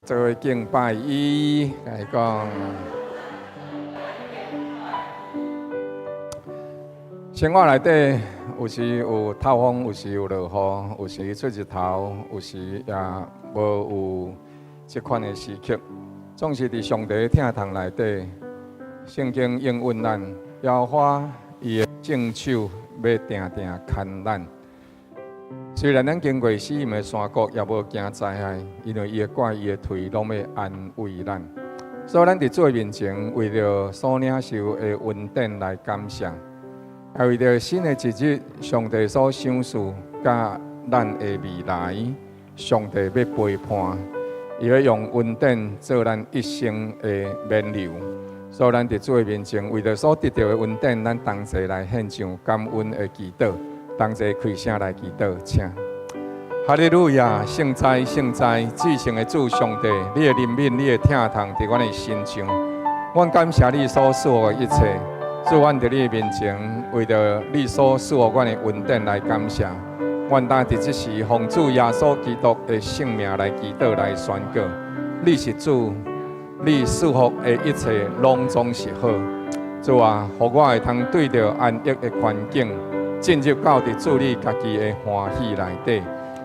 做伙敬拜伊來講，生活內底有時有透風，有時有落雨，有時出日頭，有時也無有這款的時刻。總是佇上帝疼痛內底，聖經應允咱，耶和華伊的聖手欲定定牽咱。雖然咱經過死蔭的山谷，也無驚災害，因為伊的拐、伊的槌攏欲安慰咱。所以，咱佇主的面前，為著所領受的恩典來感謝，也為著新的一日，上帝所賞賜佮咱的未來，上帝欲陪伴，伊欲用恩典做咱一生的勉勵。所以，咱佇主的面前，為著所得著的恩典，咱同齊來獻上感恩的祈禱。同齊開聲來祈禱，請。哈利路亞，聖哉聖哉，至聖的主上帝，你的憐憫，你的疼痛，佇阮的身上。阮感謝你所賜予的一切，主，阮佇你的面前，為著你所賜予阮的恩典來感謝。願當佇這時，奉主耶穌基督的聖名來祈禱，來宣告：你是主，你賜福的一切攏總是好。主啊，予我會通對著安逸的環境，進入到佇主你家己的歡喜內底。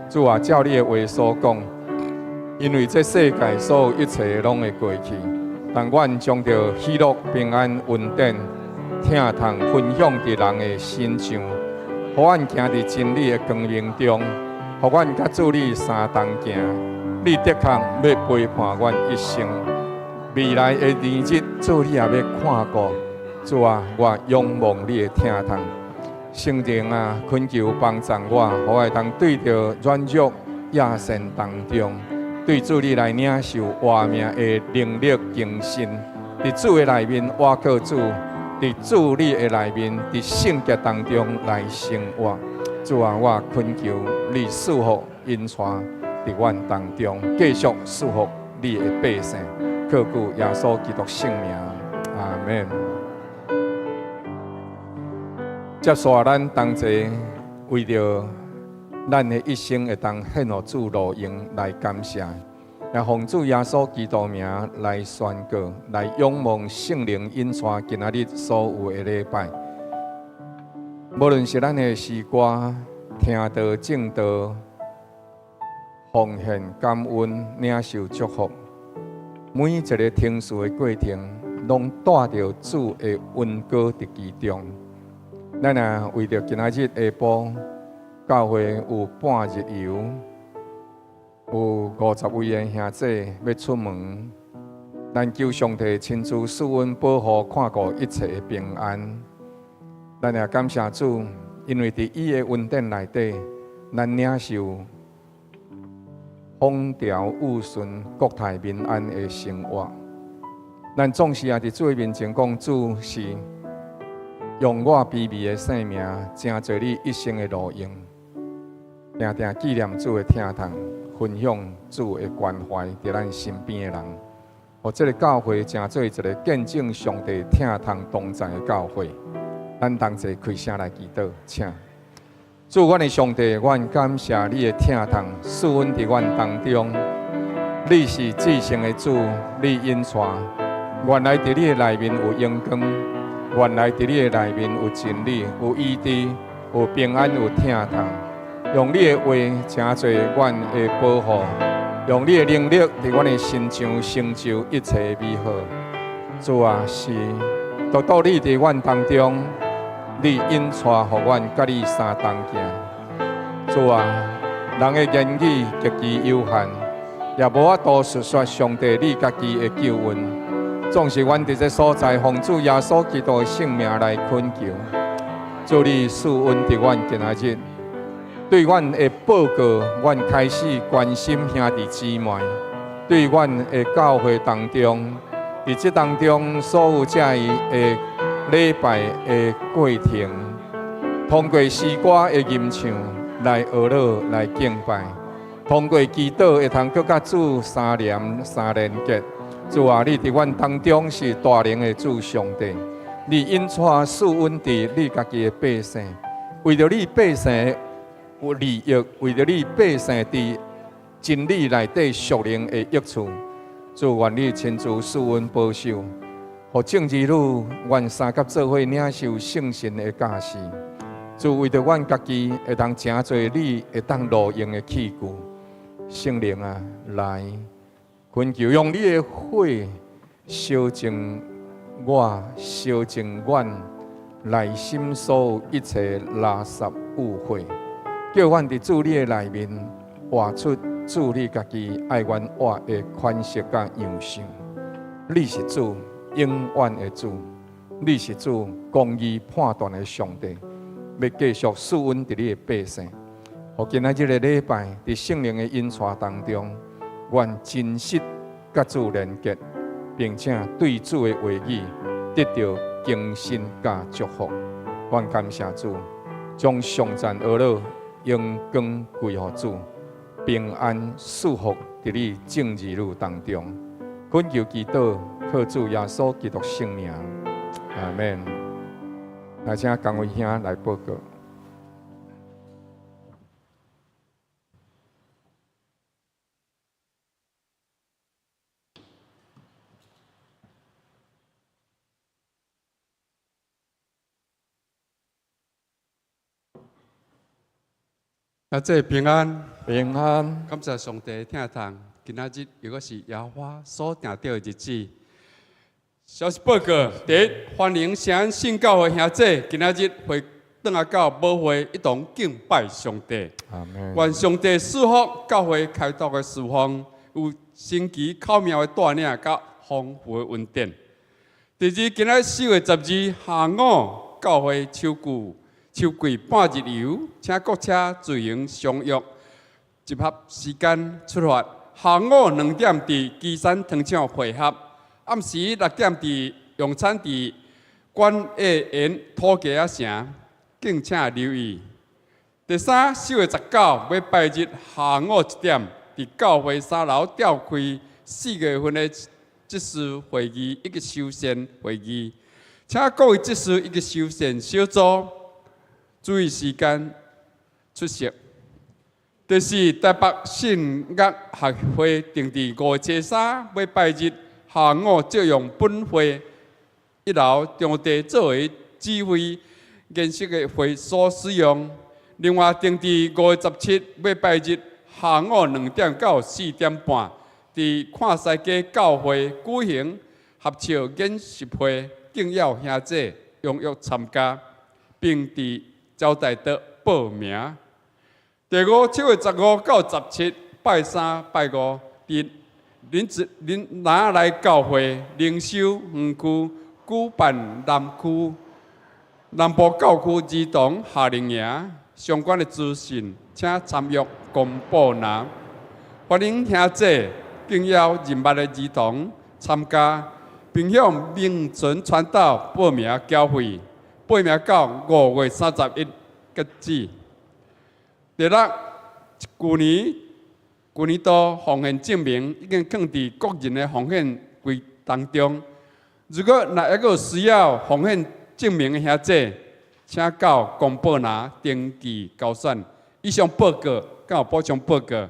主啊，照你的話所講，因為這世界所有一切攏會過去，但阮將著喜樂、平安、恩典、疼痛分享佇人的身上，予阮行佇真理的光明中，予阮佮主你相同行。你的確欲陪伴阮一生，未來的年日，主你也欲看顧。主啊，我仰望你的疼痛。聖靈啊，懇求幫助我，予我會當對著軟弱亞善當中，對主你來領受活命的能力更新。佇主的內面倚靠主，佇主你的內面，佇聖潔當中來生活。主啊，我懇求你賜福引帶佇阮當中，繼續賜福你的百姓。靠主耶穌基督聖名，阿門。接續咱同齊為著咱的一生會當獻予主榮耀來感謝，也奉主耶穌基督名來宣告，來仰望聖靈引帶今仔日所有的禮拜。無論是咱的詩歌、聽道、證道、奉獻、感恩、領受祝福，每一个程序的過程，攏帶著主的恩膏佇其中。咱啊，為著今仔日下晡教會有半日遊，有50位的兄弟欲出門，咱求上帝親自賜恩保護，看顧一切的平安。咱也感謝主，因為佇伊的恩典內底，咱領受風調雨順、國泰民安的生活。咱總是也佇主的面前講，主是用我卑微的生命，成就你一生的路用，定定紀念主的疼痛，分享主的關懷，佇咱身邊的人，予這个教會成做一个見證上帝疼痛同在的教會。咱同齊開聲來祈禱，請主，阮的上帝，阮感謝你的疼痛，賜恩佇阮當中。你是至聖的主，你引帶，原來佇你的內面有榮光。原來佇你的內面有真理，有醫治，有平安，有疼痛。用你的話成做阮的保護，用你的能力佇阮的身上成就一切美好。主啊，是獨獨你佇阮當中，你引帶予阮佮你相同行。主啊，人的言語極其有限，也無法度述說上帝你家己的救恩。總是阮佇這所在，奉主耶穌基督的聖名來懇求，主你賜恩佇阮今仔日，對阮的報告，阮開始關心兄弟姊妹，對阮的教會當中，佇這當中所有這的禮拜的過程，通過詩歌的吟唱來學樂來敬拜，通過祈禱會通閣佮主相連相連結。主啊，你佇阮當中是大能的主上帝，你引帶賜恩佇你家己的百姓，為著你百姓有利益，為著你百姓佇真理內底屬靈的益處，主，願你親自賜恩保守，予眾兒女願三甲做伙領受聖神的教示。主，為著阮家己會當成做你會當路用的器具，聖靈啊，來懇求用你的火燒淨我，燒淨阮內心所有一切垃圾污穢，叫阮佇主你的內面活出主你家己愛阮活的款式佮樣式。你是主，永遠的主，你是主公義判斷的上帝，欲繼續賜恩佇你的百姓。予今仔這个禮拜，佇聖靈的引帶當中，願真實佮主連結，並且對主的話語得著更新佮祝福。阮感謝主，將頌讚哀樂榮光歸予主，平安賜福佇你眾兒女當中。懇求祈禱，靠主耶穌基督聖名，阿門。來，請江偉兄來報告。啊，這平安，平安，感謝上帝疼痛。今仔日又閣是耶和華所定著的日子。消息報告：第一，歡迎聖安信教會兄弟，今仔日會轉來到母會一同敬拜上帝。願上帝賜福教會開拓的事奉，有神奇巧妙的帶領，佮豐富的恩典。第二，今仔4月12下午，教會秋季秋季半日遊，請各車隨行相約，集合時間出發。下午2點佇旗山糖廠會合，暗時6點佇用餐佇管藝園土雞仔城，敬請留意。第三，4月19欲拜日下午1點，佇教會三樓召開4月份的執事會議以及修繕會議，請各位執事以及修繕小組注意時間出席。第四，台北信樂學會定佇5月3欲拜日下午，借用本會一樓場地作為指揮研習的會所使用。另外，定佇5月17欲拜日下午2點到4點半，佇看西街教會舉行合唱研習會，敬邀兄弟踴躍參加，並佇招待桌報名。第五，7月15到17，拜三、拜五，佇林子林拿來教會靈修園區舉辦南區南部教區兒童夏令營相關的資訊，請參閱公布欄。歡迎兄弟敬邀認捌的兒童參加，並向明存傳道報名繳費，報名到5月31截止。第六，舊年度奉獻證明已經放佇個人的奉獻櫃當中。如果若猶閣有需要奉獻證明的兄弟，請到公布欄登記交選。以上報告，敢有補充報告？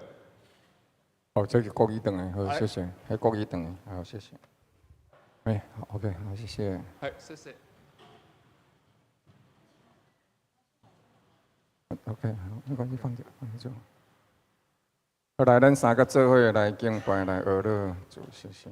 哦，這是國語轉的，好，謝謝。係國語轉的，好，謝謝。哎，好，OK，好，謝謝。好，謝謝。 OK，好，沒關係，放著，放著。好，來，咱三個做伙來敬拜，來學樂，主，謝謝。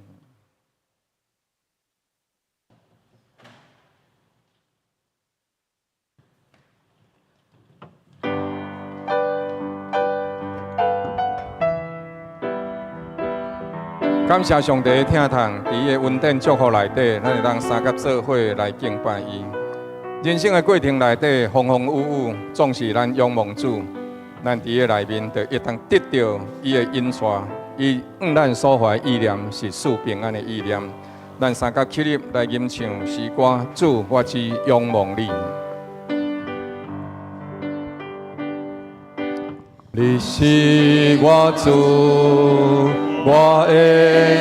感謝上帝疼痛，佇伊的恩典祝福內底，咱會當三個做伙來敬拜伊。人生的過程內底，風風雨雨，總是咱仰望主，咱佇伊內面就會當得著伊的引帶，伊向咱所懷意念是賜平安的意念。咱三個起立來吟唱詩歌，主，我只仰望你。你是我主，我的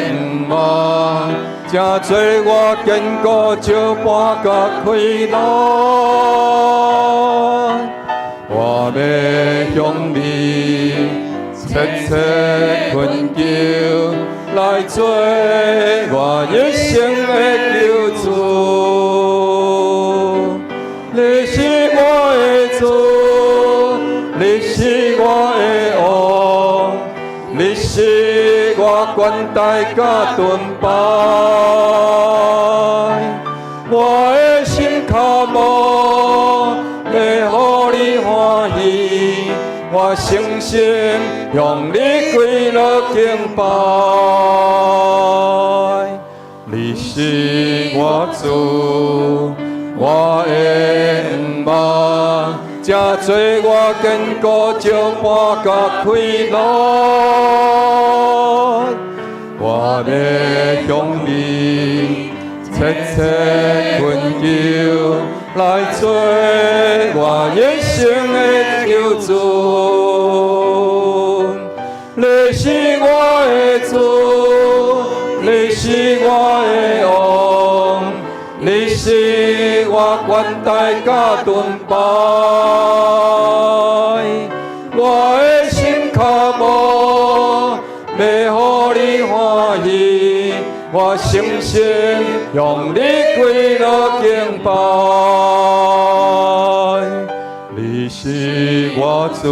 仰望，這做我堅固石板佮开路。我欲向你切切懇求，來做我一生的救主。你是我的主，你是我的王，你是我懸台佮盾牌，我的心渴慕欲予你歡喜，我誠心向你跪落敬拜。你是我主，我的望，這做我堅固石磐佮快樂。我欲向你切切懇求，來做我一生的救主。你是我的主，你是我的王，你是我懸台佮盾牌，我的心渴慕欲予你歡喜，我誠心向你跪落敬拜。你是我主，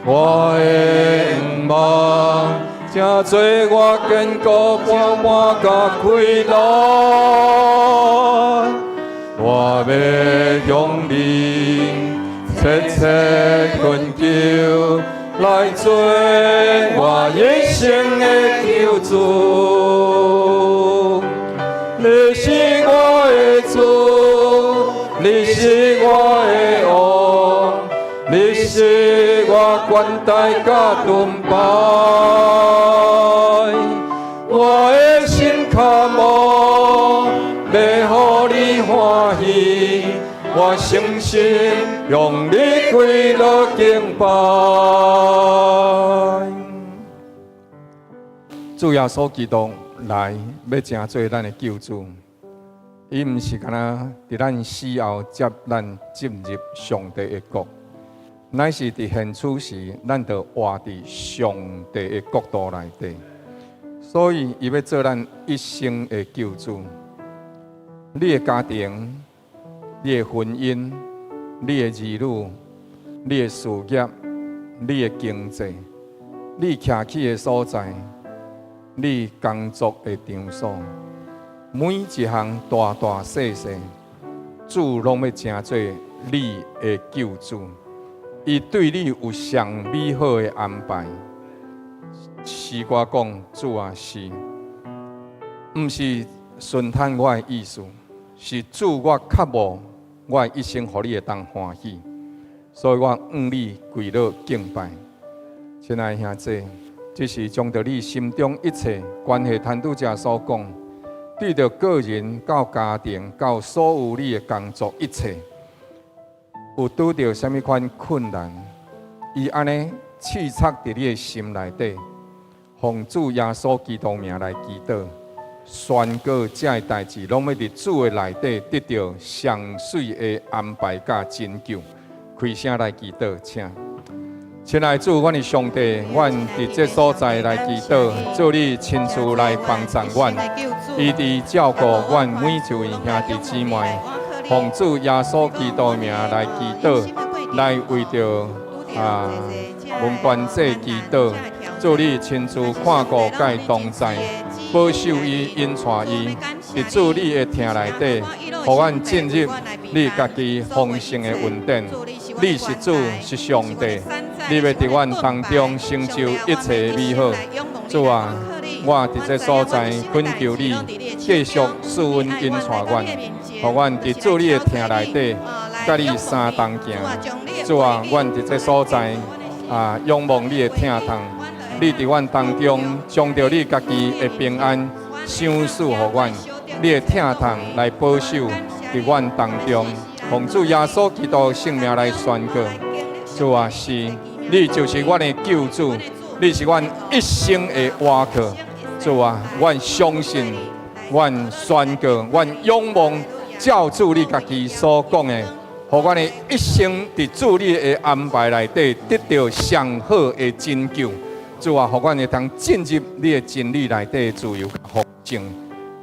我的望，這做我堅固磐石佮快樂。我欲向你切切懇求，來做我一生的救主。你是我的主，你是我的王，你是我懸台佮盾牌，我的心渴慕欲予你歡喜，我誠心向你跪落敬拜。主耶穌基督來欲成做咱的救主，伊毋是干焦佇咱死後接咱進入上帝的國，乃是佇現此時，咱就活佇上帝的國度內底。所以，伊欲做咱一生的救主。你的家庭、你的婚姻、你的兒女、你的事業、你的經濟、你徛起的所在、你工作的場所，每一項大大細細，主攏欲成做你的救主。伊對你有上美好的安排。詩歌講，主啊，是，毋是順趁我的意思，是主我渴慕我的一生，予你會當歡喜，所以我向你跪落敬拜。親愛的兄弟，這是將著你心中一切關係攤拄才所講，對著個人到家庭到所有你的工作一切，有拄著啥物款困難，伊按呢刺插佇你的心內底，奉主耶穌基督名來祈禱，宣告這个代誌攏欲佇主的內底得著上媠的安排佮拯救。開聲來祈禱，請。親愛的主，阮的上帝，阮佇這所在來祈禱，主你親自來幫助阮，伊佇照顧阮每一位兄弟姊妹，奉主耶穌基督名來祈禱，來為著文官姐祈禱，主你親自看顧佮伊同在，保守伊，引帶伊，佇主你的疼內底，予阮進入你家己豐盛的恩典。你是主，是上帝，你欲佇阮當中成就一切美好。主啊，我佇這所在懇求你，繼續賜恩引帶阮，予阮佇主你的疼內底，佮你相同行。主啊，阮佇這所在仰望你的疼痛，你佇阮當中將著你家己的平安賞賜予阮，你的疼痛來保守佇阮當中，奉主耶穌基督聖名來宣告。主啊，是，你就是阮的救主，你是阮一生的倚靠。主啊，阮相信，阮宣告，阮仰望，照主你家己所講的，予阮的一生佇主你的安排內底得著上好的拯救。主啊，予阮會當進入你的真理內底自由豐盛，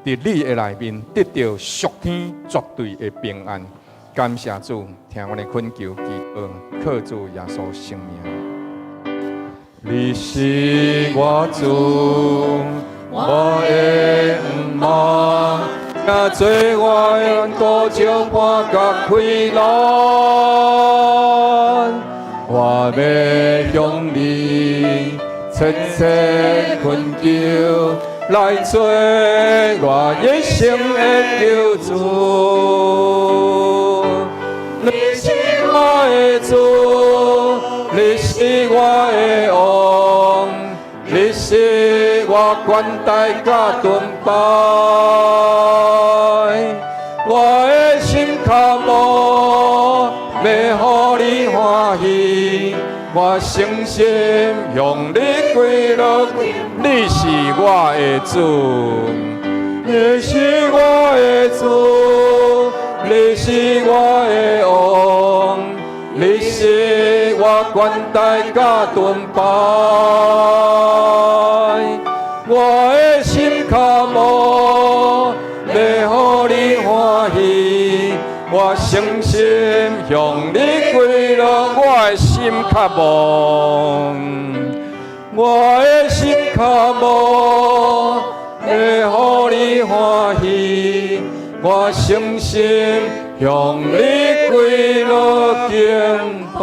佇你的內面得著屬天絕對的平安。感謝主，聽阮的懇求，祈禱，靠主耶穌聖名。你是我主，我會毋茫，請做我的孤石伴佮開朗。我欲向你切切懇求，來做我一生的救主。你是我的主，你是我的王，你是我懸台佮盾牌，我的心渴慕，欲予你歡喜，我誠心向你歸落。你是我的主，你是我的主，你是我的王，你是我懸台佮盾牌，我的心渴慕，欲予你歡喜，我誠心向你歸落，我的心渴慕，我的心渴慕，欲予你歡喜，我誠心向你歸落敬拜。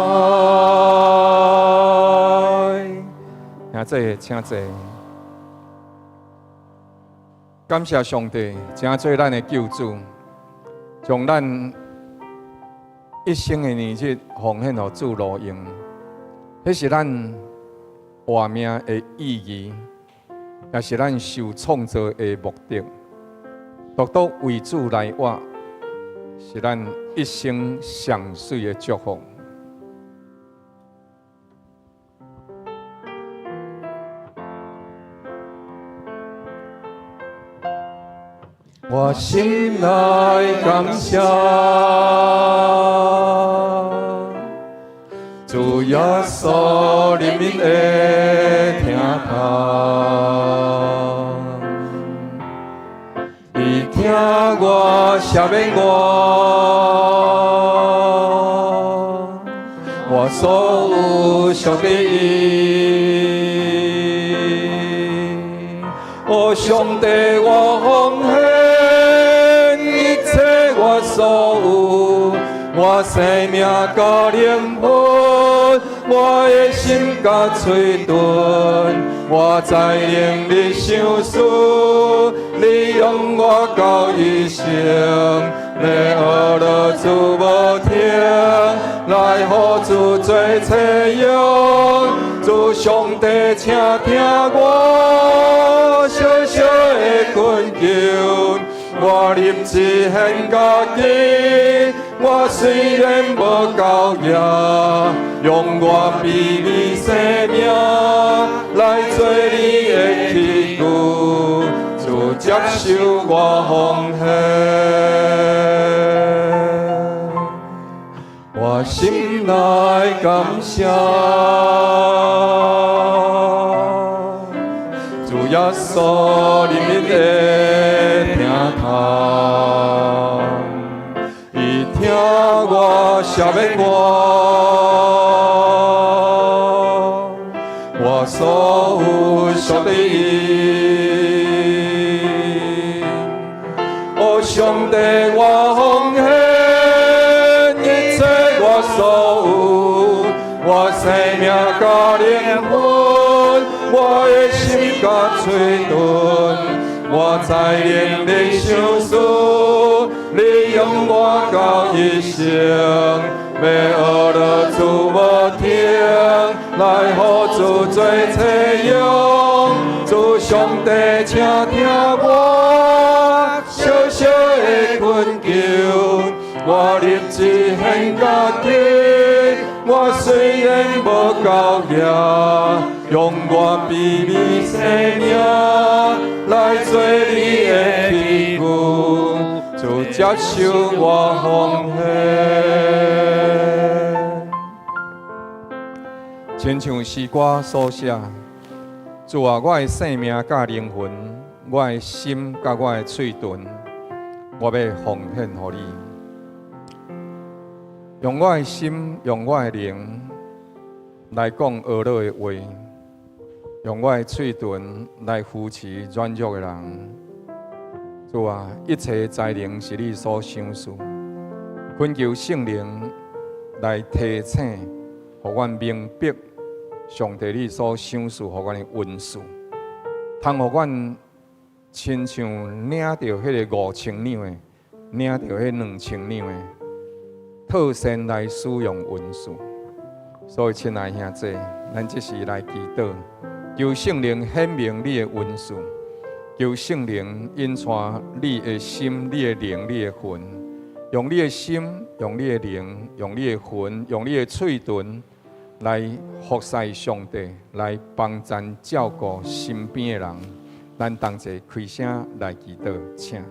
兄弟，請坐。感謝上帝，成做咱的救主，將咱一生的年日奉獻予主路用，彼是咱活命的意義，也是咱受創造的目的。獨獨為主來活，是咱一生上媠的祝福。我心內感謝，主耶穌憐憫的疼痛，伊疼我，赦免我，我所有屬予伊。哦，上帝，我奉獻一切我所有，我生命佮靈魂，我的心佮喙唇，我才能你賞賜，你用我到一生，欲學樂主無停，來予主做冊用，主上帝，請聽我小小的懇求，我立志獻家己，我雖然無夠額，用我卑微生命來做你的器具，主接受我奉獻，我心內感謝，主耶穌憐憫的疼痛，伊疼我，赦免我，我所有屬予伊。哦，上帝，我奉獻一切我所有，我生命佮靈魂，我的心佮喙唇，我才能你賞賜，你用我到一生，欲學樂主無停，來予主做冊用，主上帝，請聽我小小的懇求，我立志獻家己，我雖然無夠額，用我卑微生命來做你的器具，主接受我奉獻。親像詩歌所寫，主啊，我的生命佮靈魂，我的心佮我的喙唇，我欲奉獻予你。用我的心，用我的靈來講呵咾的話，用我的喙唇來扶持軟弱的人。主啊，一切才能是你所賞賜，懇求聖靈來提醒，予阮明白上帝你所賞賜予阮的恩賜，通予阮親像領著彼个5000兩的，領著彼2000兩的，妥善來使用恩賜。所以，親愛兄弟，咱這時來祈禱，求聖靈顯明你的恩賜，求聖靈引帶你的心、你的靈、你的魂，用你的心、用你的靈、用你的魂、用你的喙唇來服侍上帝，來幫贊照顧身邊的人。咱同齊開聲來祈禱，請。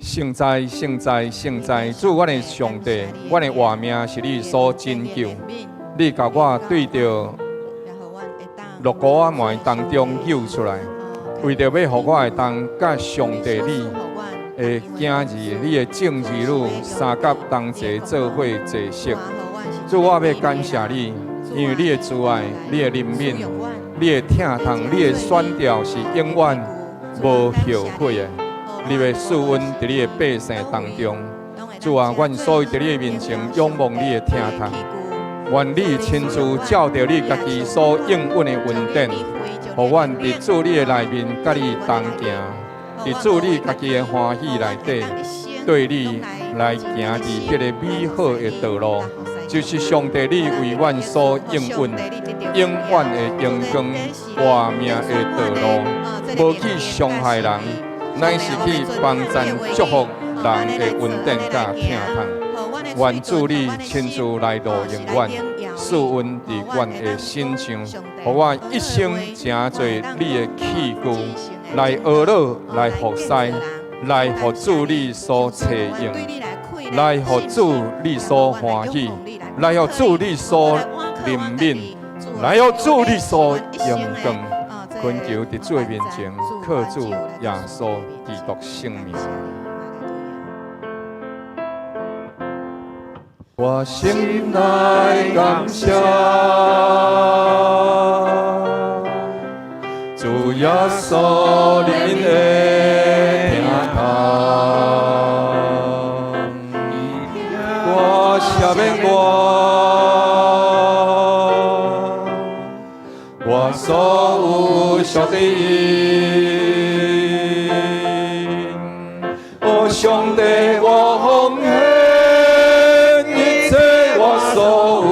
聖哉，聖哉，聖哉！主，阮的上帝，阮的活命是你所拯救。你共我對著肋骨仔糜當中救出來，為著欲予我會當佮上帝你的囝兒、你的眾兒女相佮同齊做伙坐席。主，我欲感謝你，因為你的慈愛、你的憐憫、你的疼痛、你的選召是永遠無後悔的。你欲賜阮佇你的百姓當中，主啊，阮所以佇你的面前仰望你的疼痛。願你親自照著你家己所應允的恩典，予阮佇主你的內面佮你同行，佇主你家己的歡喜內底，對你來行佇彼个美好的道路，就是上帝你為阮所應允永遠的榮光活命的道路，無去傷害人，乃是去幫贊祝福人的恩典佮疼痛。願主你親自來路用阮，賜阮佇阮的身上，予我一生成做你的器具，來呵咾，來服侍，來予主你所採用，來予主你所歡喜，來予主你所憐憫，來予主你所榮光。懇求佇主的面前，靠主耶穌基督聖名。我心內感謝，主耶穌憐憫的疼痛，我赦免我，我所有小的因，哦，上帝，我奉獻一切我所有，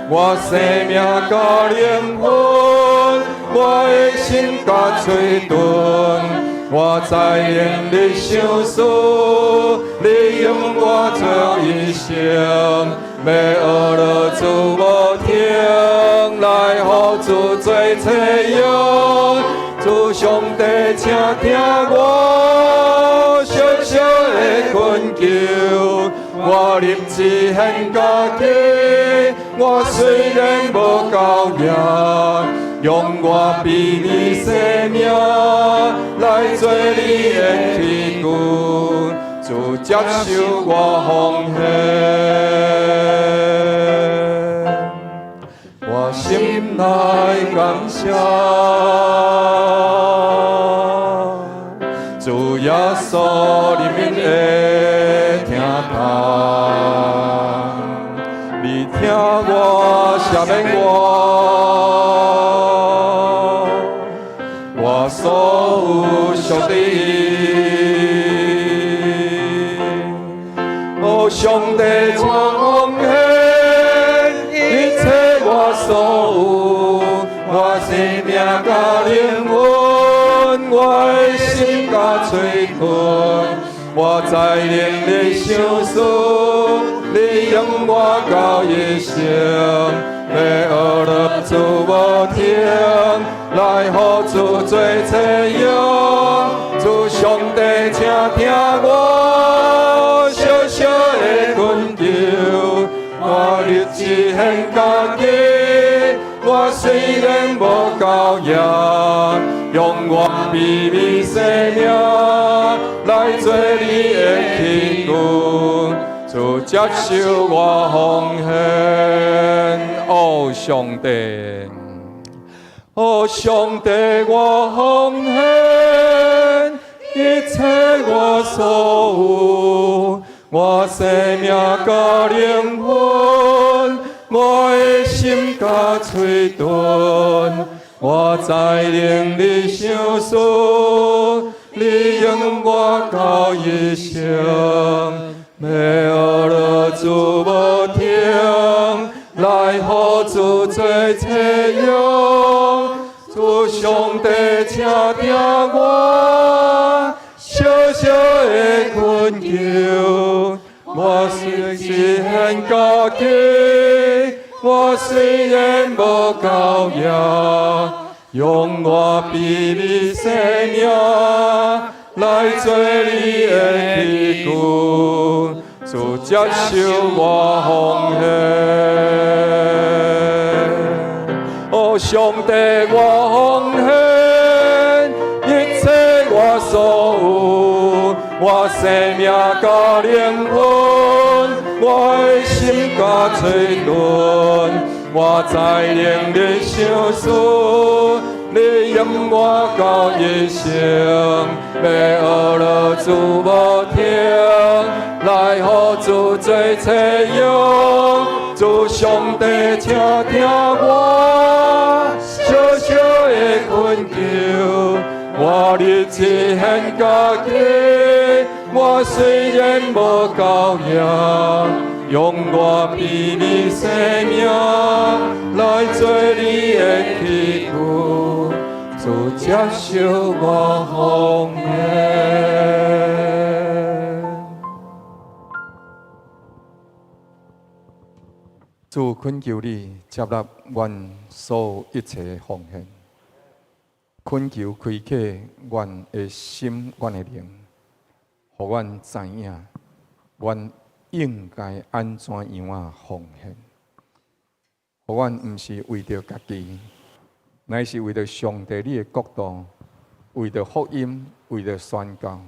我生命佮靈魂，我的心佮喙唇，我知影你賞賜，你用我做一生，欲呵咾主無停，來予主做採用，主上帝，請聽我小小的懇求，我立志獻家己，我雖然無夠額，用我卑微生命來做你的器具，主接受我奉獻。我心內感謝，主耶穌憐憫的疼痛，你聽我赦免我，我所有小的因，哦，上帝，我奉獻一切我所有，我生命佮靈魂，我的心佮喙唇，我知影你賞賜，你用我到一生，欲呵咾主無停，來予主做採用，主上帝，請聽我小小的懇求，我立志獻家己，我雖雖然無夠額，用我卑微生命來做你的器具，主接受我奉獻。哦，上帝，哦，上帝，我奉獻一切我所有，我生命佮靈魂，我的心佮喙唇，我才能你賞賜，你用我到一生，欲學樂主無停，來予主做冊用。主上帝，請聽我小小的懇求，我雖是獻家己，我雖然無夠額，用我卑微生命來做你的器具，主接受我奉獻。哦，上帝，我奉獻一切我所有，我生命佮靈魂，我的心佮喙唇，我才能你賞賜，你用我到一生，欲學樂主無停，來予主做冊用。主上帝，請聽我小小的懇求，我立志獻家己，我雖然無夠額，用我卑微生命來做你的器具，主接受我奉獻。主懇求你接納阮所有一切奉獻，懇求開啟阮的心、阮的靈，予阮知影，阮應該按怎樣仔奉獻。予阮毋是為著家己，乃是為著上帝你的國度，為著福音，為著宣教，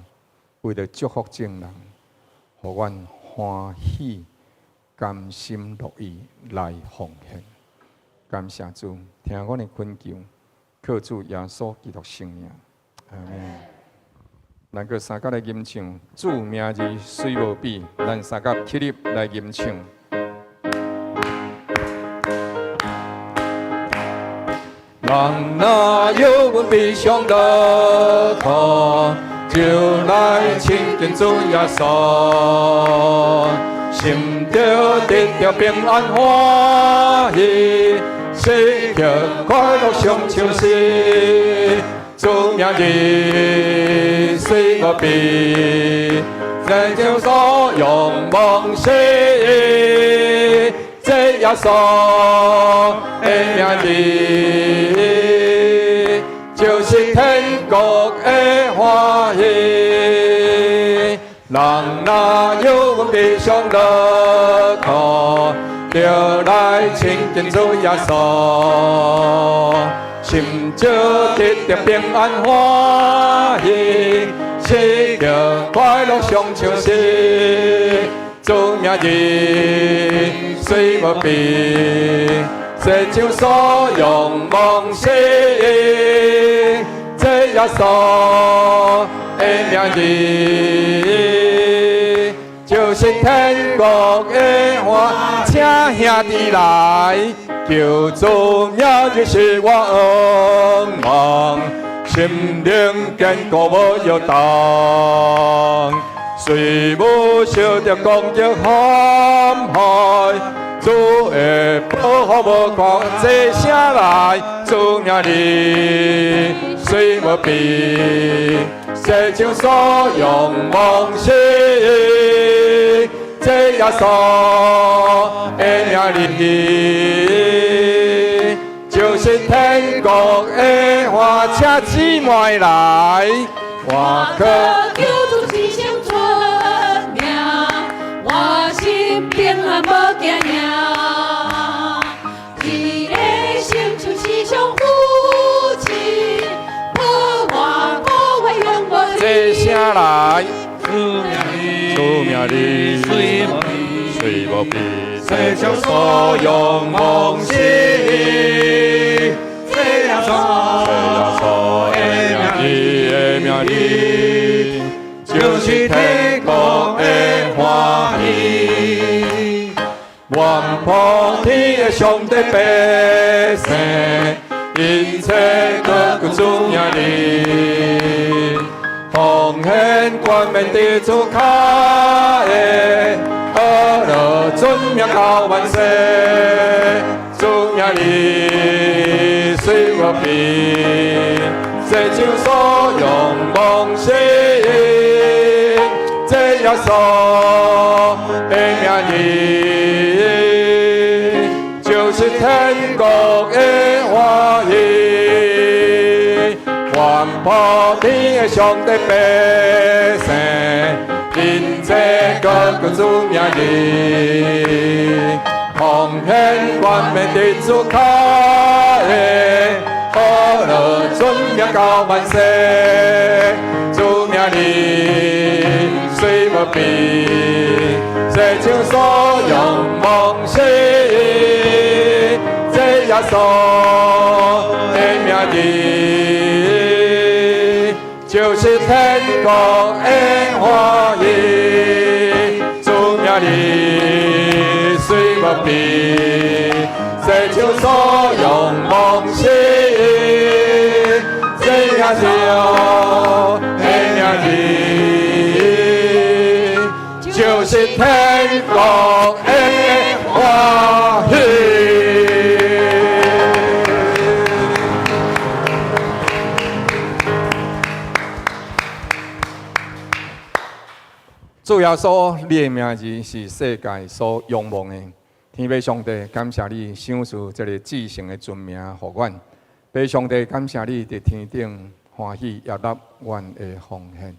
為著祝福眾人，予阮歡喜、甘心樂意來奉獻。感謝主，聽阮的懇求，靠主耶穌基督聖名，阿們。咱閣三甲來吟唱，主名字雖無比，咱三甲起立來吟唱。人若有悲傷樂苦，就來親近主耶穌，心就得著平安歡喜，時刻快樂上唱詩。主名字雖無比，世上所仰望是，這耶穌的名字，就是天國的歡喜。人若有悲傷樂苦，就來親近主耶穌，心就得著平安歡喜，時刻快樂上唱詩。主名字雖無比，世上所仰望是，這耶穌的名字，就是天國的歡。請兄弟來，求主名字是我仰望，心靈堅固無搖動。雖無受著攻擊陷害，主的保護無看這聲來，主名字雖無比，世上所仰望是，這耶穌的名字，就是天國的歡。請姊妹來，我靠求主一生出名，我心平安無驚嚇，伊的成就是來。主名字，主名字，雖無比，雖無比，世上所仰望是，這耶穌耶穌的名字的名字，就是天國的歡喜。願普天的上帝百姓，一切高舉主名字，奉獻冠冕佇主跤下，呵咾尊名到萬世。主名字雖無比，世上所仰望是，這耶穌的名字，就是天國的歡喜。願普天的上帝百姓，一齊高舉主名字，奉獻冠冕佇主跤下，呵咾尊名到萬世。主名字雖無比，世上所仰望是，這耶穌的名字，就是天國的歡喜。主名字雖無比，世上所仰望是，這耶穌的名字，就是天國的歡喜。主耶穌，你的名字是世界所仰望的。天父上帝，感謝你賞賜這个至聖的尊名予阮。父上帝，感謝你佇天頂歡喜悅納阮的奉獻。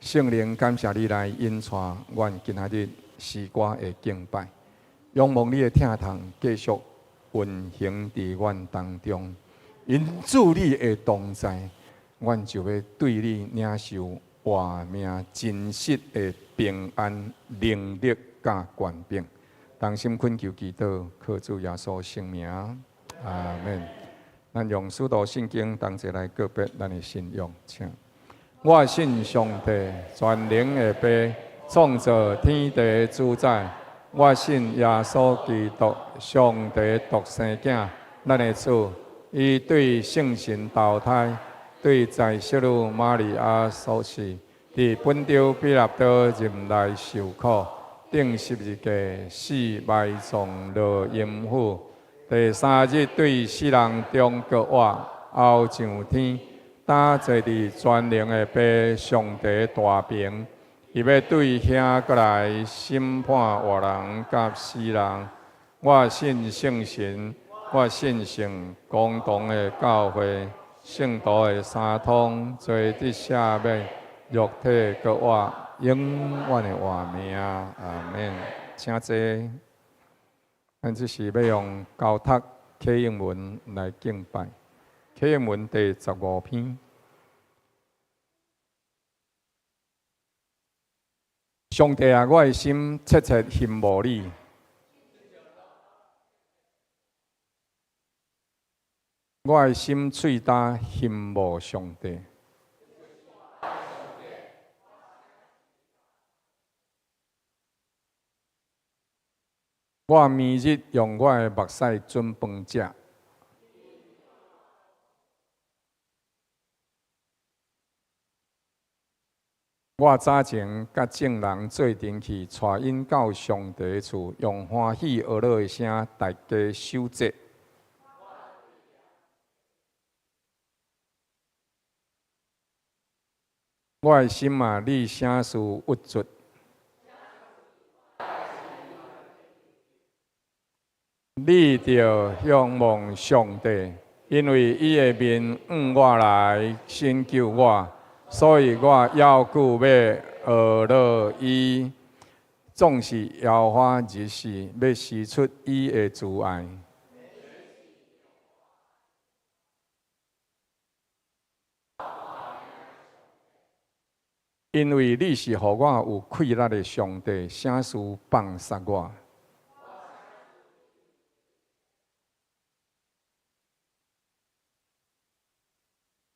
聖靈，感謝你來引帶阮今仔日詩歌的敬拜。仰望你的疼痛繼續運行佇阮當中。因主你的同在，阮就欲對你領受活命真實的平安、能力佮權柄。同心懇求祈禱，靠主耶穌聖名，阿門。咱用使徒信經同齊來告別咱的信仰，請。我信上帝，全能的父，創造天地的主宰。我信耶穌基督，上帝獨生囝，咱的主。伊對聖神投胎，對在聖女瑪利亞所生，佇本丟彼拉多任內受苦，釘十字架死埋葬落陰府，第三日對死人中復活，後上天，擔坐佇全能的父上帝大爿，伊欲對遐閣來審判活人佮死人。我信聖神，我信聖公同的教會，聖徒的相通，罪得赦免，肉體復活，永遠的活命。阿門。請坐。咱這是欲用交託啟應文來敬拜。啟應文第15篇。上帝啊，我的心切切欣慕你。我的心喙焦欣慕上帝。我暝日用我的目屎準飯食。我早前佮眾人做陣去，帶𪜶到上帝厝，用歡喜呵咾的聲，大家守節。我的心啊，你啥事鬱卒？你著仰望上帝，因為伊的面向我來拯救我，所以我猶久欲呵咾伊。總是耶和華日時欲施出伊的慈愛。因為你是予我有氣力的上帝，啥事放殺我？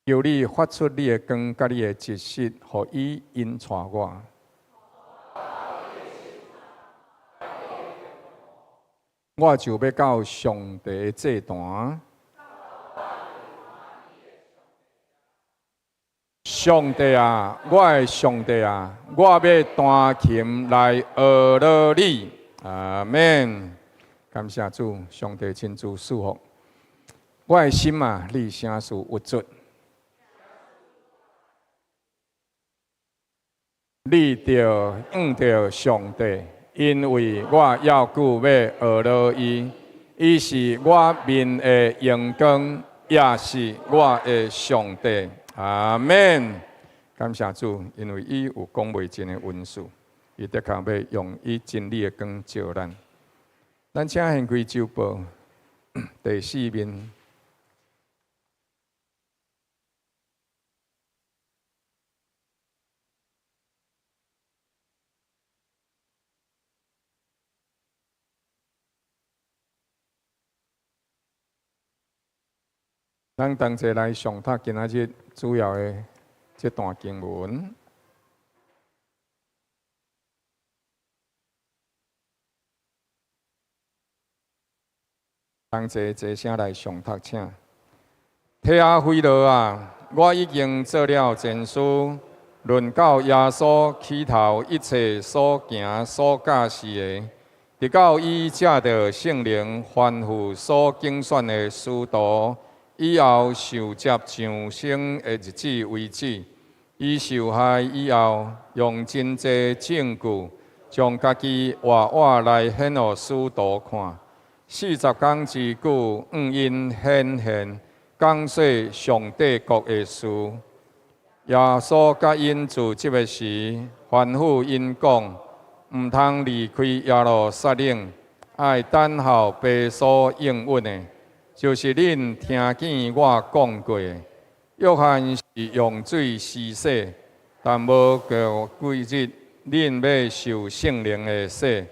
求你發出你的光，佮你的疾實，予伊引帶我。我就欲到上帝的祭壇。上帝啊，我的上帝啊，我欲彈琴來呵咾你。阿們。感謝主，上帝親自賜福。我的心啊，你啥事鬱卒？你著向著上帝，因為我猶閣欲呵咾伊，伊是我面的榮光，也是我的上帝。阿們。感謝主，因為伊有講袂盡的恩賜，伊的確欲用伊真理的光照咱。咱請掀開周報第四面。咱同齊來誦讀今仔日主要的這段經文。同齊齊聲來誦讀，請。提阿非羅啊，我已經做了前書，論到耶穌起頭一切所行所教示的，直到伊藉著聖靈吩咐所揀選的使徒。以後受接上升的日子為止，伊受害以後，用真濟證據將家己活活來顯予使徒看。40工之久，向𪜶顯現，講說上帝國的事。耶穌佮𪜶住職的時，吩咐𪜶講，毋通離開耶路撒冷，愛等候父所應允的。就是恁聽見我講過的。約翰是用水施洗，但無過幾日，恁欲受聖靈的洗。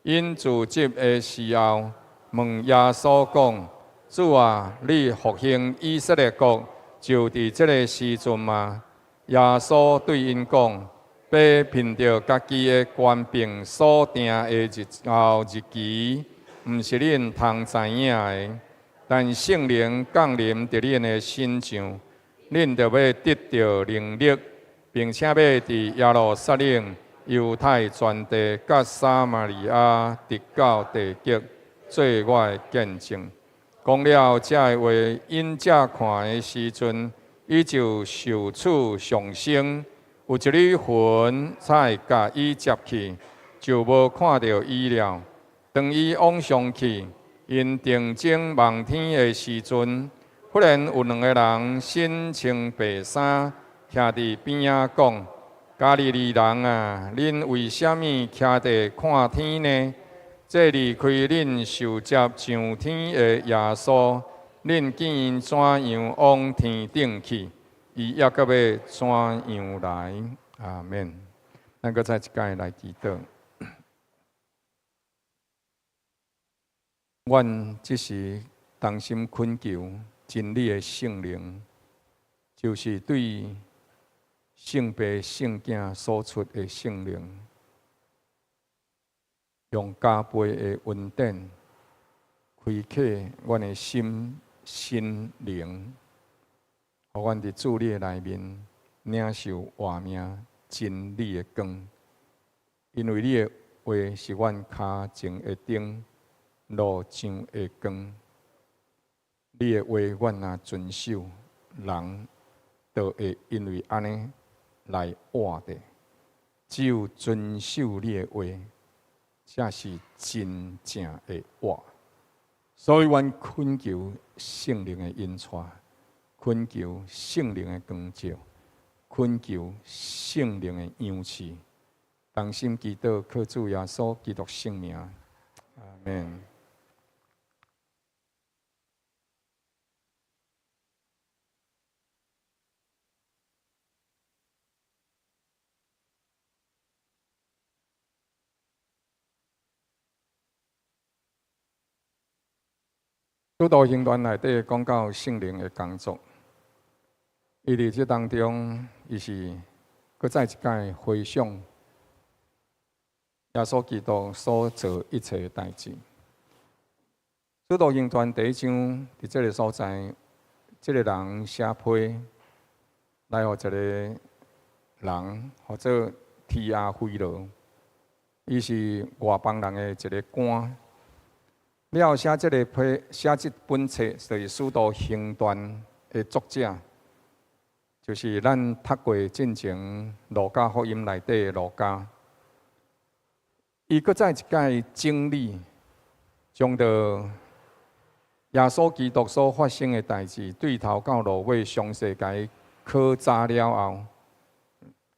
𪜶住職的時候，問耶穌講：主啊，你復興以色列國就佇這个時陣嗎？耶穌對𪜶講：父憑著家己的權柄所定的日後日期，毋是恁通知影的。但聖靈降臨佇恁的身上，恁就欲得著能力，並且欲佇耶路撒冷、猶太全地、佮撒瑪利亞，直到地極，做我的見證。講了這个話，𪜶正看的時陣，伊就受取上升，有一縷雲彩共伊接去，就無看著伊了。當伊往上去，𪜶定睛望天的時陣，忽然有兩个人身穿白衫，徛佇邊仔講：加利利人啊，恁為啥物徛佇看天呢？這離開恁受接上天的耶穌，恁見𪜶怎樣往天頂去，伊猶閣欲怎樣來。阿們。咱閣再一擺來祈禱。阮這時同心懇求真理的聖靈，就是對聖父、聖囝所出的聖靈，用加倍的恩典開啟阮的心、心靈，予阮佇主你的內面領受活命真理的光，因為你的話是阮跤前的燈，路上的光。你的話阮若遵守，人就會因為按呢來活著。只有遵守你的話，才是真正的活。所以，阮懇求聖靈的引帶，懇求聖靈的光照，懇求聖靈的養賜。同心祈禱，靠主耶穌基督聖名，阿們。使徒行傳內底講到聖靈的工作，伊佇這當中，伊是閣再一擺回想耶穌基督所做一切代誌。使徒行傳第一章，佇這个所在，這个人寫批來予一個人，號做提阿非羅，伊是外邦人的一個官。了後寫這个批，寫這本冊，就是《使徒行傳》的作者，就是咱讀過進前《路加福音》內底的路加。伊閣再一擺整理，將著耶穌基督所發生的代誌，對頭到落尾詳細共伊考查了後，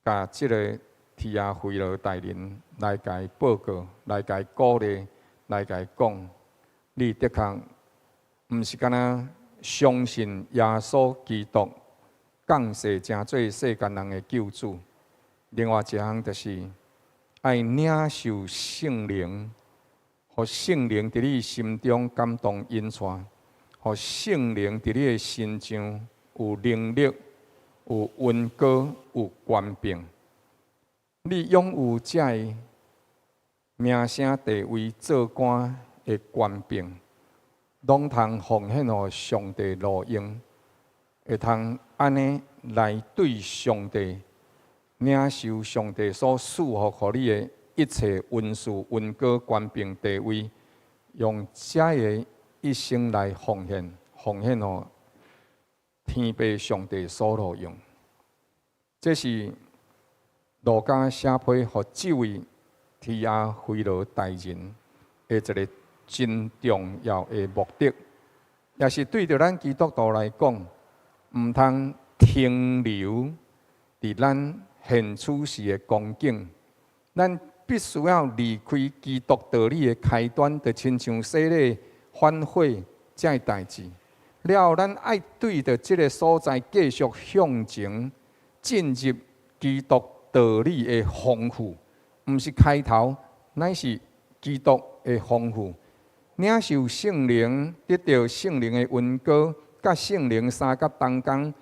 共這个提阿非羅大人來共伊報告，來共伊鼓勵，來共伊講。你的確毋是干焦相信耶穌基督降世成做世間人的救主，另外一項就是愛領受聖靈，予聖靈佇你心中感動引帶，予聖靈佇你的身上有能力、有恩膏、有權柄。你擁有這个名聲地位做官的權柄，攏通奉獻予上帝路用，會通按呢來對上帝領受上帝所賜福予你的一切恩賜、恩膏、權柄、地位，用這个一生來奉獻，奉獻予天父上帝所路用。這是路加寫批予這位提阿非羅大人的一个真重要的目的，也是對著咱基督徒來講，毋通停留佇咱現處時的光景，咱必須要離開基督道理的開端，就親像洗禮反悔這个代誌。了後，咱愛對著這个所在繼續向前進入基督道理的豐富，毋是開頭，乃是基督的豐富。領受聖靈，得著聖靈的恩膏，佮聖靈相佮同工，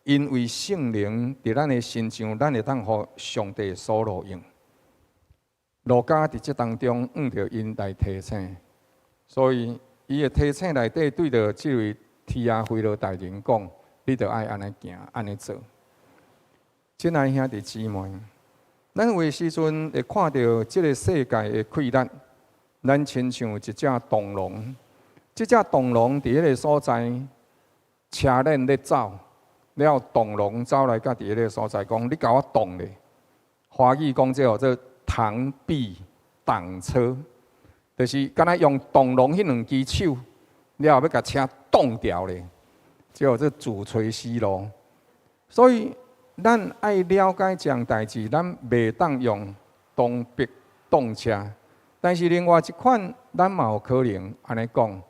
因為聖靈佇咱的身上，咱會當予上帝所路用。路加佇這當中，向著𪜶來提醒，所以伊的提醒內底對著這位提阿非羅大人講：你著愛按呢行，按呢做。親愛兄弟姊妹，咱有的時陣會看著這个世界的氣力。咱親像一隻螳螂，這隻螳螂佇彼个所在，車輪咧走，了後螳螂走來佮佇彼个所在講：你共我擋咧！華語講這號做螳臂擋車，就是敢若用螳螂彼兩支手，了後欲共車擋牢咧，這號做自揣死路。所以咱愛了解這項代誌，咱袂當用螳臂擋車。但是另外一款，咱嘛有可能按呢講。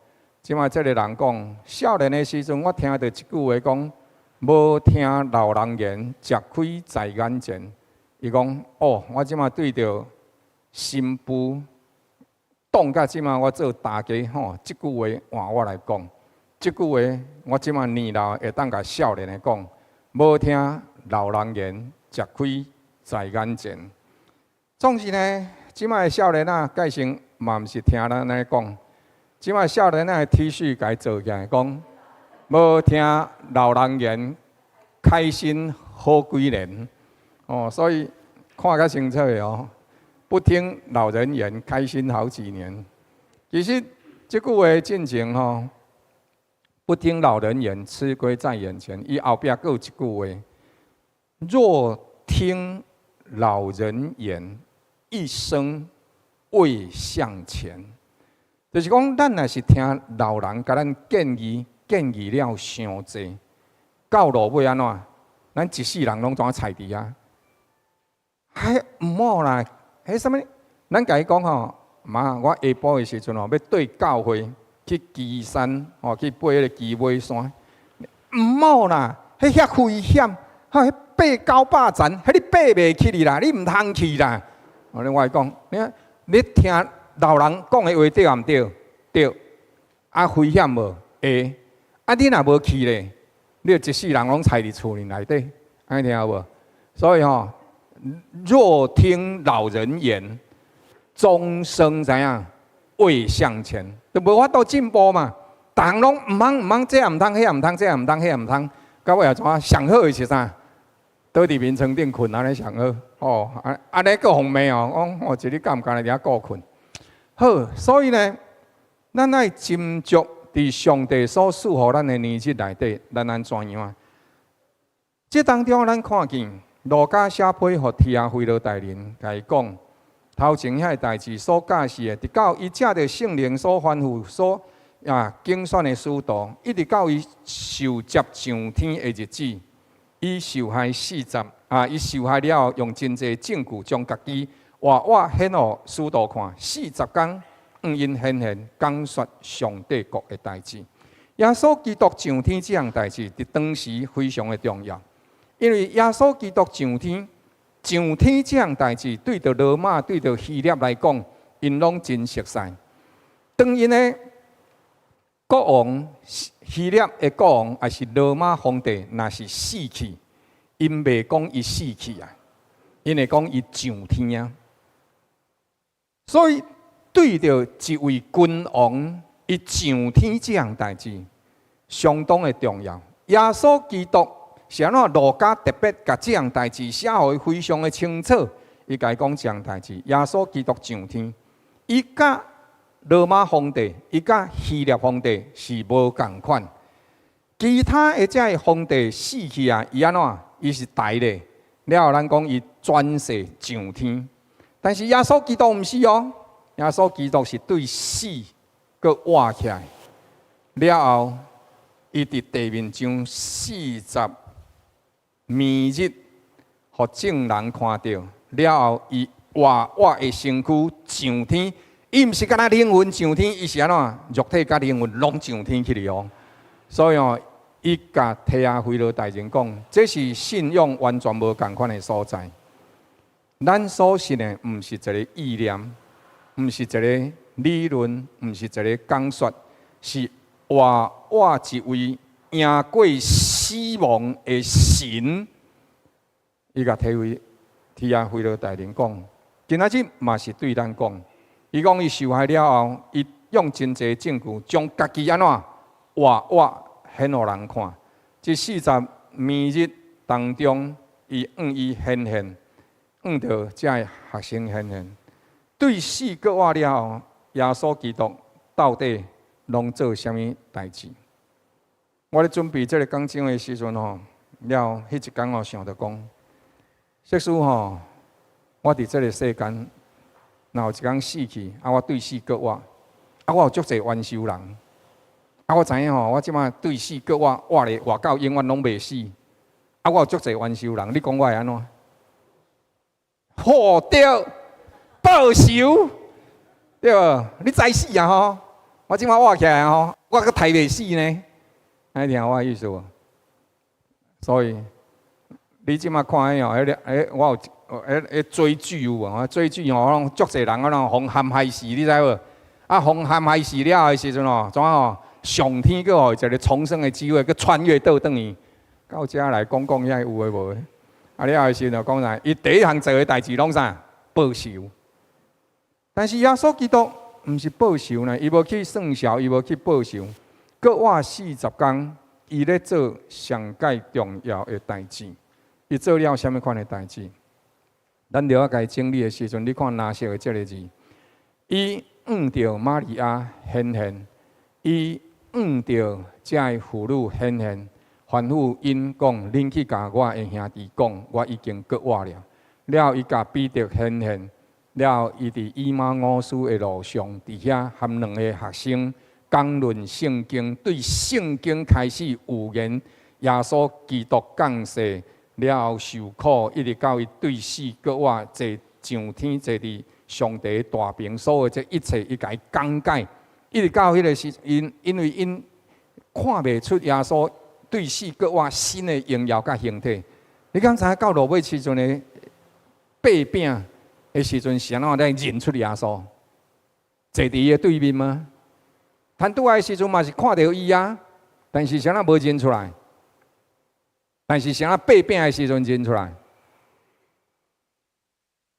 這擺這个人講，少年的時陣，我聽著一句話講，無聽老人言，食虧在眼前。伊講，哦，我這擺對著新婦，擋到這擺我做大家吼，這句話換我來講，這句話我這擺年老會當共少年的講，無聽老人言，食虧在眼前。總是呢，這擺的少年仔，蓋成嘛毋是聽咱按呢講。這擺少年仔的 T 恤共伊做起來，講無聽老人言，開心好幾年。哦，所以看較清楚的哦，不聽老人言，開心好幾年。其實這句話進前吼，不聽老人言，吃虧在眼前。伊後壁閣有一句話：若聽老人言，一生為向前。就是講，咱若是聽老人共咱建議，建議了傷濟，到落尾按怎？咱一世人攏怎跙佇遐？彼毋好啦，彼啥物？咱共伊講吼，媽，我下晡的時陣吼，欲對教會去旗山吼，去爬彼个旗尾山。毋好啦，彼遐危險，吼，彼八九百層，彼你爬袂起去啦，你毋通去啦。我會講，你看，你聽老人講的話對毋對？對。啊，危險無？會。啊，你若無去咧，你就一世人攏跣佇厝內底，按呢聽無？所以吼，若聽老人言，終生怎樣未向前，就無法度進步嘛。逐項攏毋通毋通，這也毋通，彼也毋通，這也毋通，彼也毋通。到尾也怎啊？上好的是啥？倒佇眠床頂睏，按呢上好。哦，按呢閣予罵哦，講哦，一日敢毋干焦佇遐顧睏。好，所以呢，咱愛斟酌佇上帝所賜予咱的年日內底，咱按怎樣啊？這當中，咱看見路加寫批予提阿非羅大人，共伊講頭前遐个代誌所教示的，直到伊藉著聖靈所吩咐所揀選的使徒，一直到伊受接上天的日子，伊受害四十啊，伊受害了後，用真濟證據將家己活活顯予使徒看，四十工向𪜶顯現講說上帝國的代誌。耶穌基督上天這項代誌，佇當時非常的重要，因為耶穌基督上天，上天這項代誌，對著羅馬、對著希臘來講，𪜶攏真熟似。當𪜶的國王，希臘的國王，抑是羅馬皇帝，若是死去，𪜶袂講伊死去啊，𪜶會講伊上天啊。所以對著一位君王，伊上天這項代誌，相當的重要。耶穌基督是按怎路加特別共這項代誌寫予伊非常的清楚，伊共伊講這項代誌，耶穌基督上天，伊佮羅馬皇帝，伊佮希臘皇帝是無仝款。其他的這个皇帝死去啊，伊按怎？伊是刣咧，了後咱講伊轉世上天。但是耶穌基督毋是哦，耶穌基督是對死閣活起來，了後伊佇地面上四十暝日，予眾人看著，了後伊活活的身軀上天。伊毋是干焦靈魂上天，伊是按怎？肉體佮靈魂攏上天去了哦。所以哦，伊共提阿非羅大人講，這是信仰完全無仝款的所在。咱所信的毋是一个意念，毋是一个理論，毋是一个講說，是活活一位贏過死亡的神。伊共提阿非羅大人講，今仔日嘛是對咱講。伊講伊受害了後，伊用真濟證據將家己按怎活活顯予人看。這四十暝日當中，伊向伊顯現，向著這个學生顯現。對死閣活了後，耶穌基督到底攏做啥物代誌？我咧準備這个講章的時陣吼，了彼一工我想著講，即使吼，我佇這个世間，若有一工死去，啊，我對死閣活，啊，我有足濟冤仇人，啊，我知影吼，我這擺對死閣活，活咧活到永遠攏袂死，啊，我有足濟冤仇人，你講我會按怎？好對，報仇，對無？你知死啊吼！我這擺活起來吼，我閣刣袂死呢。按呢聽我的意思無？所以你這擺看彼哦，彼个彼我有彼彼追劇有無？追劇吼，攏足濟人啊，攏予陷害死，你知無？啊，予陷害死了的時陣吼，怎吼？上天閣予伊一个重生的機會，閣穿越倒轉去，到遮來講講遐有的無的。啊，了的時陣就講啥？伊第一項做的代誌攏啥？報仇。但是耶穌基督毋是報仇呢，伊無去算數，伊無去報仇。閣活四十工，伊咧做上蓋重要的代誌。伊做了啥物款的代誌？咱著愛共伊整理的時陣，你看藍色的這个字，伊向著瑪利亞顯現，伊向著這个婦女顯現，吩咐𪜶講：恁去共我的兄弟講，我已經閣活了。了後，伊共彼得顯現，了後伊佇以馬忤斯的路上，佇遐含兩個學生講論聖經，對聖經開始預言耶穌基督降世了後受苦，一直到伊對死閣活坐上天，坐佇上帝大爿，所有這一切，伊共伊講解，一直到彼个時，因為𪜶看袂出耶穌對死閣活新的榮耀佮形體。你敢知影到落尾時陣的擘餅的時陣是按怎來認出耶穌？坐佇伊的對面嗎？趁拄仔的時陣嘛是看著伊啊，但是啥人無認出來？但是啥人擘餅的時陣認出來？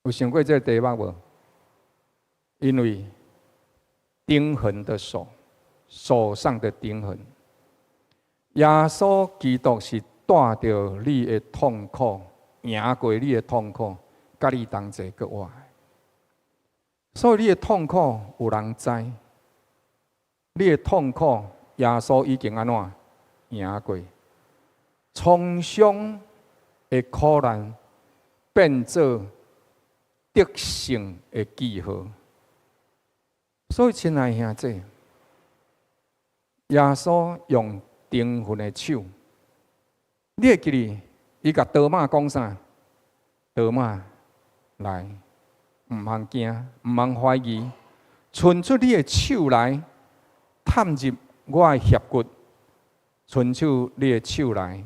有想過這個題目無？因為釘痕的手，手上的釘痕，耶穌基督是帶著你的痛苦，贏過你的痛苦，佮你同齊閣活。所以你的痛苦有人知，你的痛苦耶穌已經按怎贏過，創傷的苦難變做得勝的記號。所以，親愛兄弟，耶穌用釘痕的手，你會記得伊共多馬講啥？多馬來，毋通驚，毋通懷疑，伸出你的手來探入我的肋骨，伸出你的手來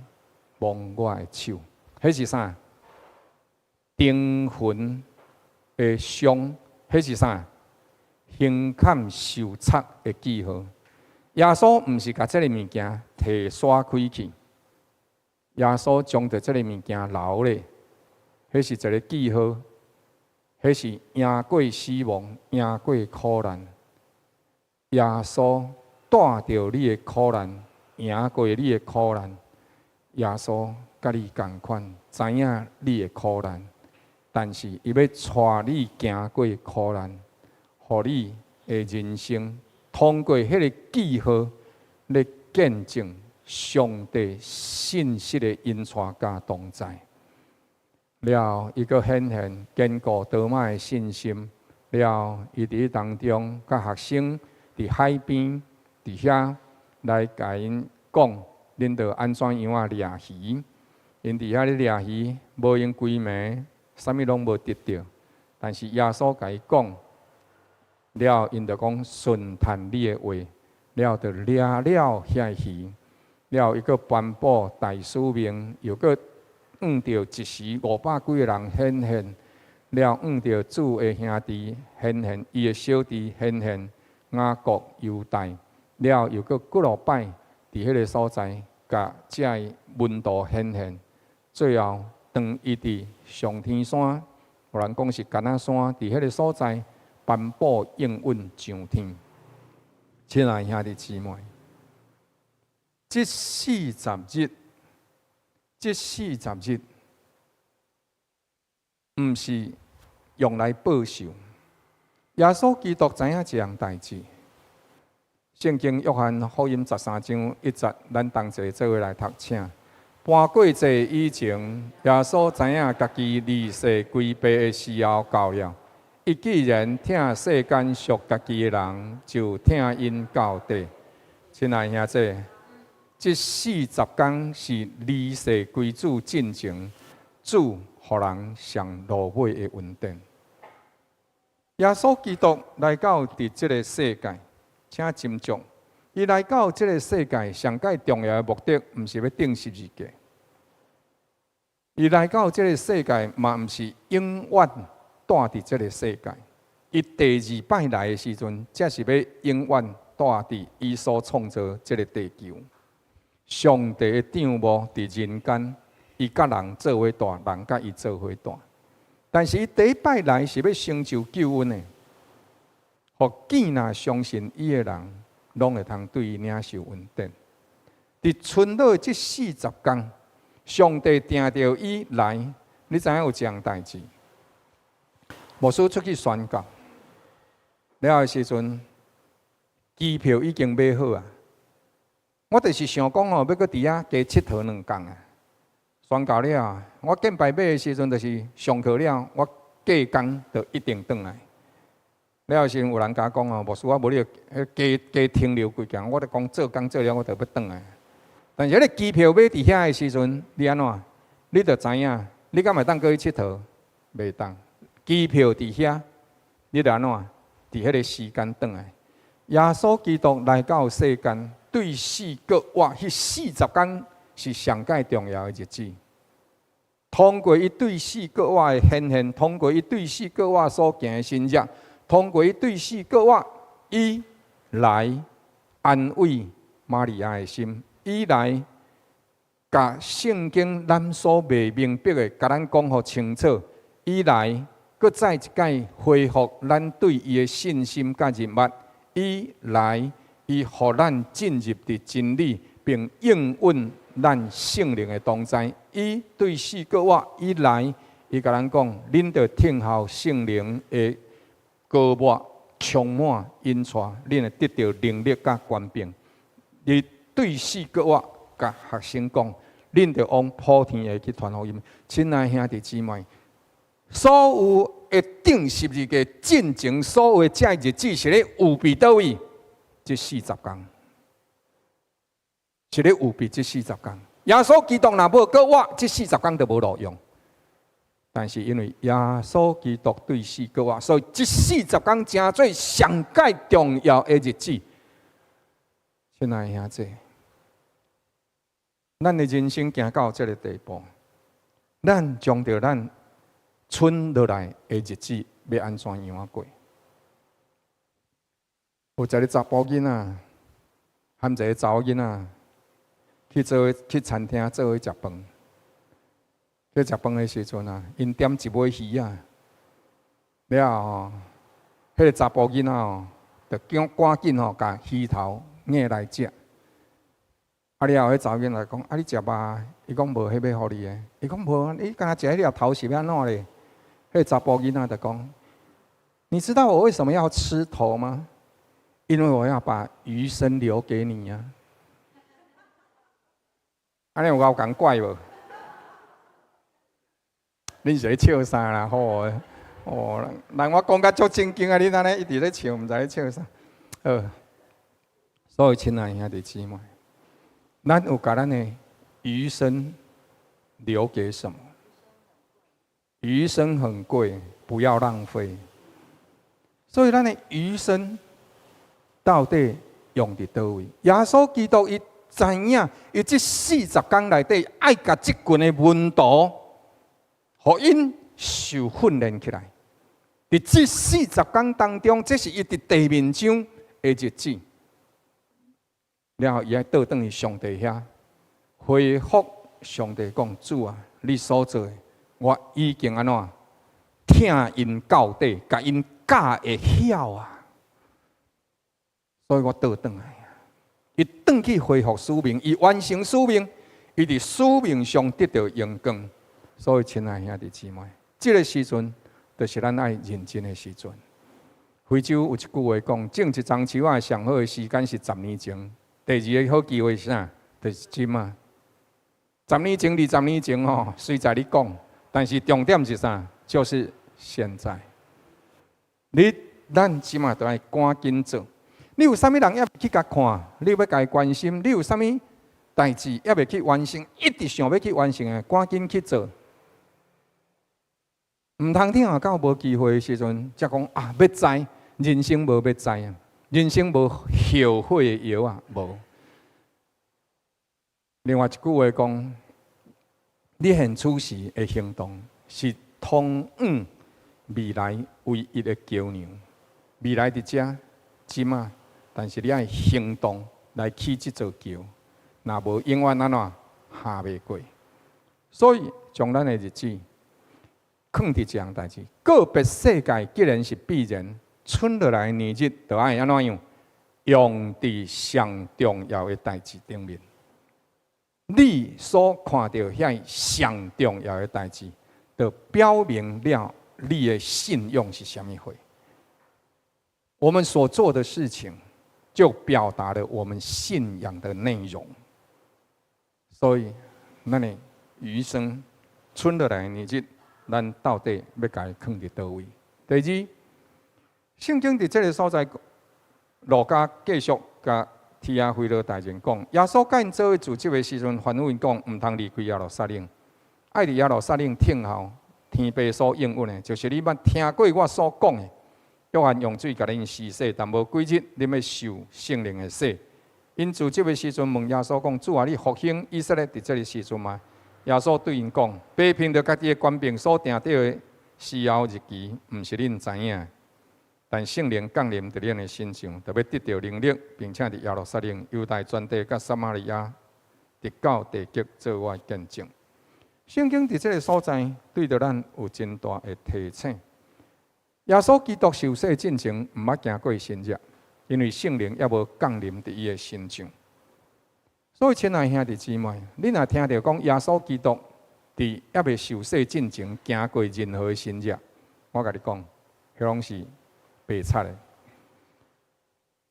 摸我的手，彼是啥？釘痕的傷，彼是啥？胸坎受插的記號。耶穌毋是共這个物件提煞開去，耶穌將著這个物件留咧，彼是一个記號，彼是贏過死亡、贏過苦難。耶穌帶著你的苦難，贏過你的苦難。耶穌佮你仝款，知影你的苦難，但是伊欲帶你行過苦難，予你的人生通過彼个記號來見證上帝信實的引帶佮同在。了後，伊閣顯現堅固多馬的信心。了後，伊佇彼當中，佮學生佇海邊佇遐來共𪜶講，恁著按怎樣仔掠魚。𪜶佇遐咧掠魚，無閒規暝，啥物攏無得著。但是耶穌共伊講了，𪜶就講順趁你的話，了後就掠了遐魚。了後伊閣頒布大使命，又閣向著一時五百幾個人顯現，了向著主的兄弟顯現，伊的小弟顯現，雅各、猶大，了後又閣幾落擺佇彼个所在，共遮的門徒顯現。最後，當伊佇上天山，有人講是橄欖山，佇彼个所在頒布應允上天。親愛兄弟姊妹，這四十日，這四十日，毋是用來報仇。耶穌基督知影一項代誌，聖經約翰福音13章1節，咱同齊做伙來讀，請。盤過節以前，耶穌知影家己離世歸父的時候到了。伊既然疼世間屬家己的人，就疼𪜶到底。親愛兄弟，這四十工是離世歸主進前，主予人上落尾的恩典。耶穌基督來到佇這个世界，請斟酌。伊來到這个世界，上蓋重要的目的，毋是欲釘十字架。伊來到這个世界，嘛毋是永遠蹛佇這个世界。伊第二擺來的時陣，才是欲永遠蹛佇伊所創造這个地球。上帝的帳幕佇人間，伊佮人做伙蹛，人佮伊做伙蹛。但是伊第一擺來是欲成就救恩的，予見若相信伊的人，攏會通對伊領受恩典。佇春老這四十工，上帝定著伊來，你知影有一項代誌。牧師出去宣教，了的時陣，機票已經買好啊。我就是想講吼，欲閣佇遐加𨑨迌兩工啊。宣教了，我見擺買的時陣就是上課了，我隔工就一定轉來。了時陣有人共我講哦，牧師啊無你加加停留幾工，我就講做工做了，我就欲轉來。但是彼个機票買佇遐的時陣，你按怎？你就知影，你敢會當閣去𨑨迌？袂當。機票佇遐，你就按怎？佇彼个時間轉來。耶穌基督來到世間，對死閣活，彼四十工是上蓋重要的日子。通過伊對死閣活的顯現，通過伊對死閣活所行的神蹟，通過伊對死閣活，伊來安慰瑪利亞的心，伊來共聖經咱所袂明白的，共咱講予清楚。伊來閣再一擺恢復咱對伊的信心佮認捌。伊來，伊予咱進入佇真理，並應允咱聖靈的同在。伊對四個活，伊來，伊共咱講，恁著聽候聖靈的膏抹充滿引帶，恁會得著能力佮權柄。伊對四個活，共學生講，恁著往普天下去傳福音。親愛兄弟姊妹，所有的釘十字架進前，所有的這日子是咧預備佗位？這四十工，是咧預備這四十工。耶穌基督若無閣活，這四十工就無路用。但是因為耶穌基督對死閣活，所以這四十工成做上蓋重要的日子。親愛兄弟，咱的人生行到這个地步，咱將著咱賰落來的日子欲按怎樣仔過？有一个查埔囡仔，含一个查某囡仔去做去餐廳做伙食飯。去食飯的時陣啊，𪜶點一尾魚仔，了後吼，彼个查埔囡仔吼，就趕趕緊吼，共魚頭挵來食。啊了後，彼查某囡仔講：啊，你食肉？伊講無，彼欲予你的。伊講無，你敢若食彼粒頭是欲按怎咧？彼个查埔囡仔就講：你知道我為什麼要吃頭嗎？因為我要把餘生留給你啊！按呢有夠仝怪無？恁是咧笑啥啦？好哦，人我講甲足正經啊，你按呢一直咧笑，毋知咧笑啥。好，所以親愛兄弟姊妹，咱有共咱的餘生留給什麼？餘生很貴，不要浪費。所以咱的餘生到底用佇佗位？耶穌基督伊知影，伊這四十工內底愛共這群的門徒，予𪜶受訓練起來。佇這四十工當中，這是伊佇地面上的日子。了後，伊愛倒轉去上帝遐，回覆上帝講：主啊，你所做的，我已經按怎疼𪜶到底，共𪜶教會曉啊。所以我倒轉來啊，伊轉去恢復使命，伊完成使命，伊佇使命上得著榮光。所以，親愛兄弟姊妹，這个時陣就是咱愛認真的時陣。非洲有一句話講：種一欉樹仔上好的時間是十年前，第二个好機會是啥？就是這馬。十年前、二十年前吼，隨在你講，但是重點是啥？就是現在。你咱這馬都愛趕緊做。你有啥物人猶未去共看？你欲共伊關心？你有啥物代誌猶未去完成？一直想欲去完成的，趕緊去做。毋通等到無機會的時陣，才講啊，欲知人生無欲知啊，人生無後悔的藥啊，無。另外一句話講，你現此時的行動是通往未來唯一的橋梁。未來佇遮，這馬，但是你愛行動來起這座橋，若無永遠按怎行袂過。所以將咱的日子囥佇這項代誌，告別世界既然是必然，賰落來的年日，就愛按怎樣用佇上重要的代誌頂面。你所看著遐上重要的代誌，就表明了你的信仰是啥物貨。我們所做的事情，就表達了我們信仰的內容。所以，咱的餘生，賰落來的年日，咱到底欲共伊囥佇佗位？第二，聖經佇這个所在，路加繼續共提阿非羅大人講，耶穌佮𪜶做伙住職的時陣，吩咐𪜶講，毋通離開耶路撒冷，愛佇耶路撒冷等候天父所應允的，就是你捌聽過我所講的。約翰用水共恁施洗，但無幾日，恁欲受聖靈的洗。𪜶住職的時陣問耶穌講：主啊，你復興以色列佇這个時陣嗎？耶穌對𪜶講：爸憑著家己的權柄所定著的時候日期，毋是恁知影。但聖靈降臨佇恁的身上，就欲得著能力，並且佇耶路撒冷、猶太全地佮撒瑪利亞，直到地極做我的見證。聖經佇這个所在對著咱有真大的提醒。耶穌基督受洗進前，毋捌行過神蹟，因為聖靈猶無降臨佇伊的身上。所以，親愛兄弟姊妹，你若聽著講耶穌基督佇猶未受洗進前行過任何的神蹟，我共你講，彼攏是白賊的。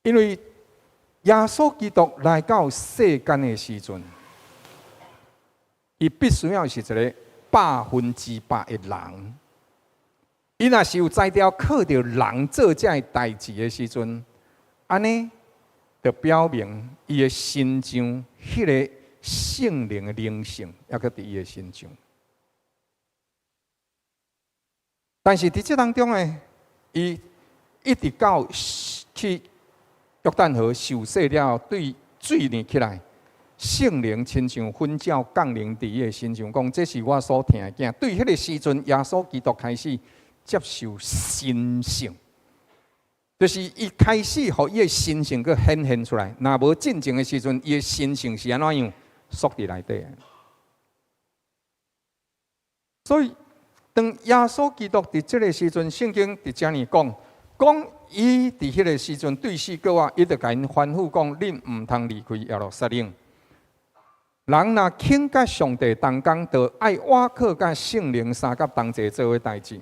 因為耶穌基督來到世間的時陣，伊必須要是一个100%的人。伊若是有才調靠著人做這个代誌的時陣，按呢就表明伊的身上彼个聖靈的靈性猶閣佇伊的身上。但是佇這當中呢，伊一直到去約旦河受洗了，對水呢起來，聖靈親像粉鳥降臨佇伊的身上，講這是我所疼的囝。對彼个時陣，耶穌基督開始接受神性，就是伊開始予伊的神性閣顯現出來。若無進前的時陣，伊的神性是按怎樣縮佇內底。所以，當耶穌基督佇這个時陣，聖經佇遮爾講，講伊佇彼个時陣對四個仔，伊就共𪜶吩咐講：恁毋通離開耶路撒冷。人若肯佮上帝同工，就愛倚靠佮聖靈相佮同齊做的代誌。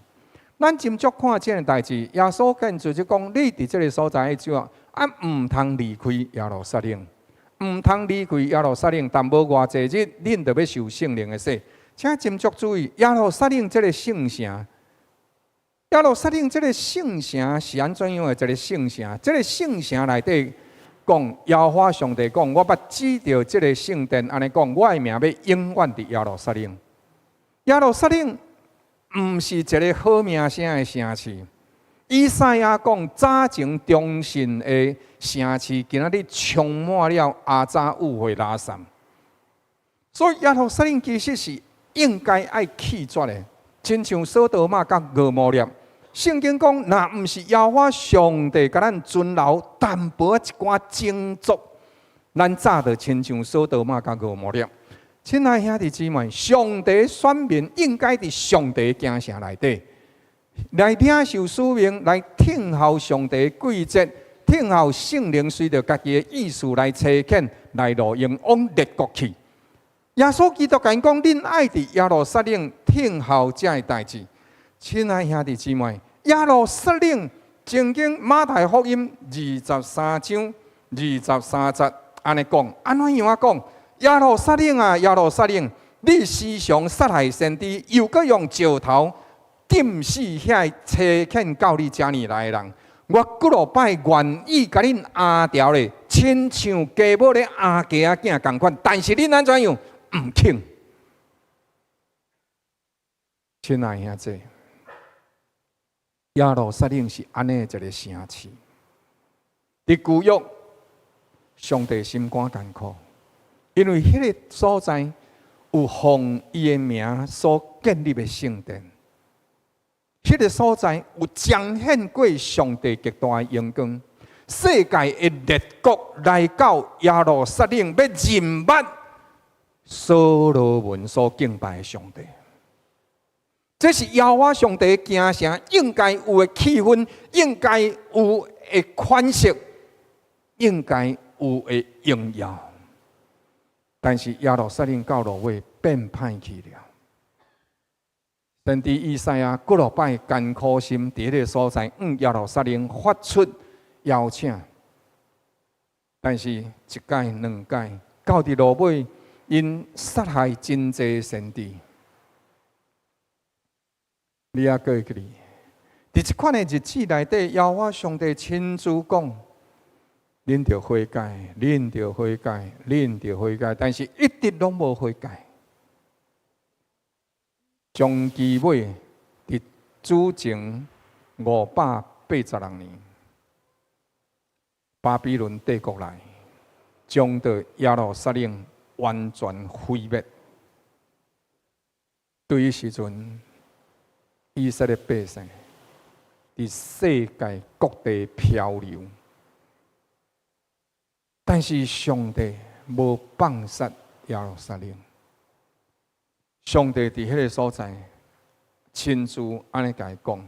咱斟酌看這个代誌，耶穌建議就講：你佇這个所在就啊，毋通離開耶路撒冷，毋通離開耶路撒冷。但無偌濟日，恁就欲受聖靈的洗。請斟酌注意，耶路撒冷這个聖城，耶路撒冷這个聖城是按怎樣的一个聖城？這个聖城內底講，耶和華上帝講，我捌指著這个聖殿按呢講，我的名欲永遠佇耶路撒冷。耶路撒冷毋是一个好名聲的城市。以賽亞講，早前忠信的城市，今仔日充滿了阿扎誤會拉散。所以耶路撒冷其實是應該愛棄絕的，親像所多瑪佮蛾摩拉。聖經講，若毋是耶和華上帝共咱存留淡薄仔一寡種族，咱早就親像所多瑪佮蛾摩拉。親愛兄弟姊妹，上帝選民應該佇上帝京城內底來領受使命，來聽候上帝季節，聽候聖靈隨著家己的意思來差遣，來路用往列國去。耶穌基督共𪜶講，恁愛佇耶路撒冷聽候這个代誌。親愛兄弟姊妹，耶路撒冷曾經馬太福音23章23節按呢講，按怎樣仔講？耶路撒冷啊，耶路撒冷，你時常殺害先知，又閣用石頭釘死遐差遣到你遮爾來的人。我幾落擺願意共恁阿牢咧，親像雞母咧阿雞仔囝仝款，但是恁按怎樣？毋肯。親愛兄弟，耶路撒冷是按呢一个城市。佇舊約，上帝心肝艱苦，因為彼个所在有奉伊的名所建立的聖殿，彼个所在有彰顯過上帝極大的榮光。世界的列國來到耶路撒冷，欲認捌所羅門所敬拜的上帝。這是耶和華上帝京城應該有的氣氛，應該有的款式，應該有的榮耀。但是耶路撒冷到落尾變歹去了。先知以賽亞幾落擺艱苦心佇彼个所在，向耶路撒冷發出邀請，但是一擺兩擺，到佇落尾，𪜶殺害真濟先知。你猶閣會記得，佇這款的日子內底，耶和華上帝親自講：恁著悔改，恁著悔改，恁著悔改，但是一直攏無悔改。終其尾，佇主前586年，巴比倫帝國來，將著耶路撒冷完全毀滅。對彼時陣，以色列百姓佇佇世界各地漂流。但是上帝無放殺耶路撒冷，上帝佇彼个所在親自按呢共伊講：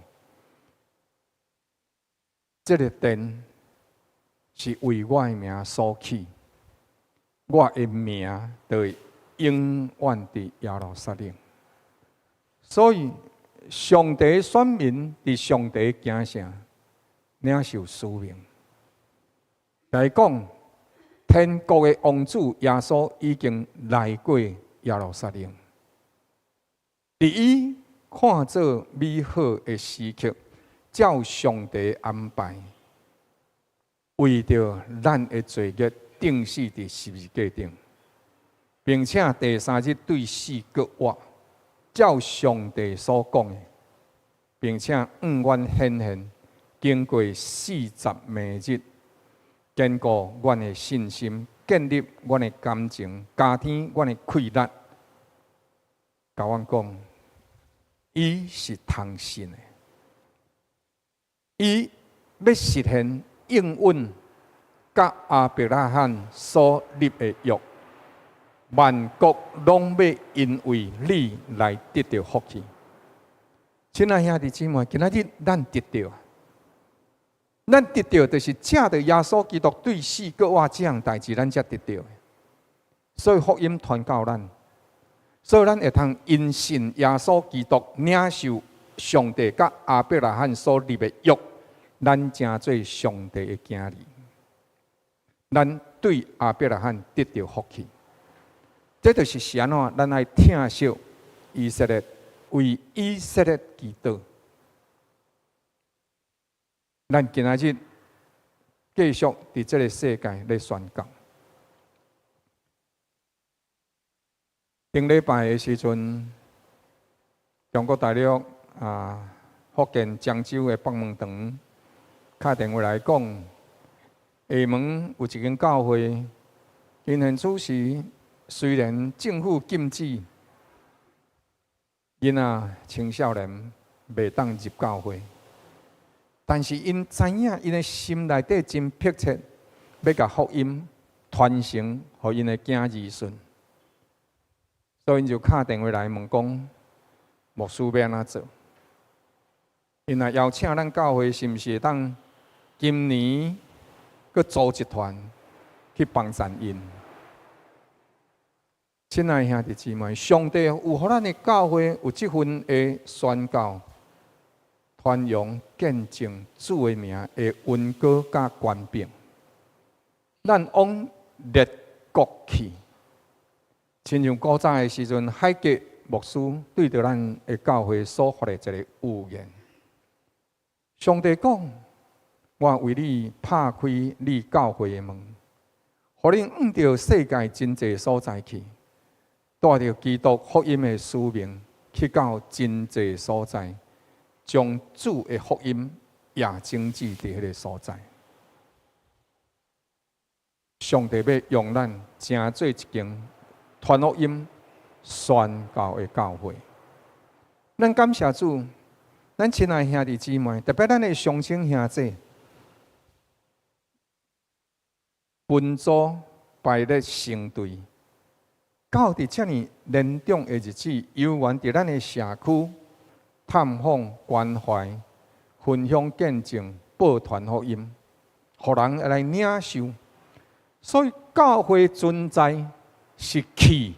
這个殿是為我的名所起，我的名就會永遠佇耶路撒冷。所以，上帝選民佇上帝京城領受使命，來講，天國的王子耶穌已經來過耶路撒冷，佇伊看做美好的時刻，照上帝安排，為著咱的罪孽釘死佇十字架頂，並且第三日對死閣活，照上帝所講的，並且向阮顯現，經過40暝日，堅固阮的信心，建立阮的感情，加添阮的氣力。共阮講，伊是通信的，伊欲實現應允佮亞伯拉罕所立的約，萬國攏欲因為你來得著福氣。親愛兄弟姊妹，今仔日咱得著，咱得著就是藉著耶穌基督對死閣活這項代誌，咱才得著。所以福音傳到咱，所以咱會通因信耶穌基督領受上帝佮亞伯拉罕所立的約，咱成做上帝的囝兒，咱對亞伯拉罕得著福氣。這就是按怎，咱愛疼惜以色列，為以色列祈禱。咱今仔日繼續佇這个世界咧宣告。頂禮拜的時陣，中國大陸啊，福建漳州的北門堂敲電話來講，廈門有一間教會，𪜶現此時雖然政府禁止囡仔青少年袂當入教會，但是𪜶知影，𪜶的心內底真迫切，欲共福音傳承予𪜶的囝兒孫，所以𪜶就敲電話來問講，牧師欲按怎做？𪜶若邀請咱教會，是毋是會當今年閣組一團去幫贊𪜶？親愛兄弟姊妹，上帝有予咱的教會有這份的宣告、傳揚、見證主的名的恩膏佮權柄。咱往列國去，親像古早的時陣，海格牧師對著咱的教會所發的一个預言。上帝講：我為你拍開你教會的門，予恁往著世界真濟所在去，帶著基督福音的使命，去到真濟所在，將主的福音也種子佇彼个所在。上帝欲用咱成做一間傳福音宣教的教會。咱感謝主，咱親愛兄弟姊妹，特別咱的鄉親兄姊，分組排列成隊，到佇遮爾年長的日子，猶原佇咱的社區探訪、關懷、分享見證、報傳福音，予人來領受。所以教會存在是去，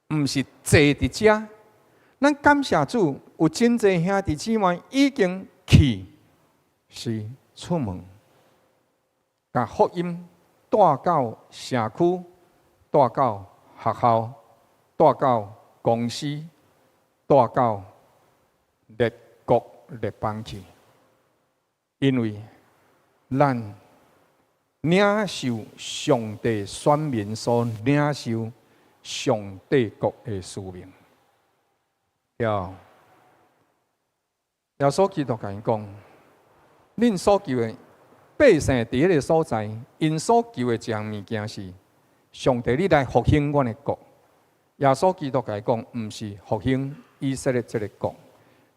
毋是坐佇遮。咱感謝主，有真濟兄弟姊妹已經去，是出門，共福音帶到社區，帶到學校，帶到公司，帶到列國列邦去。因為咱領受上帝選民所領受上帝國的使命。對，耶穌基督共𪜶講：恁所求的百姓佇彼个所在，𪜶所求的一項物件是上帝，你來復興阮的國。耶穌基督共伊講，毋是復興以色列這个國，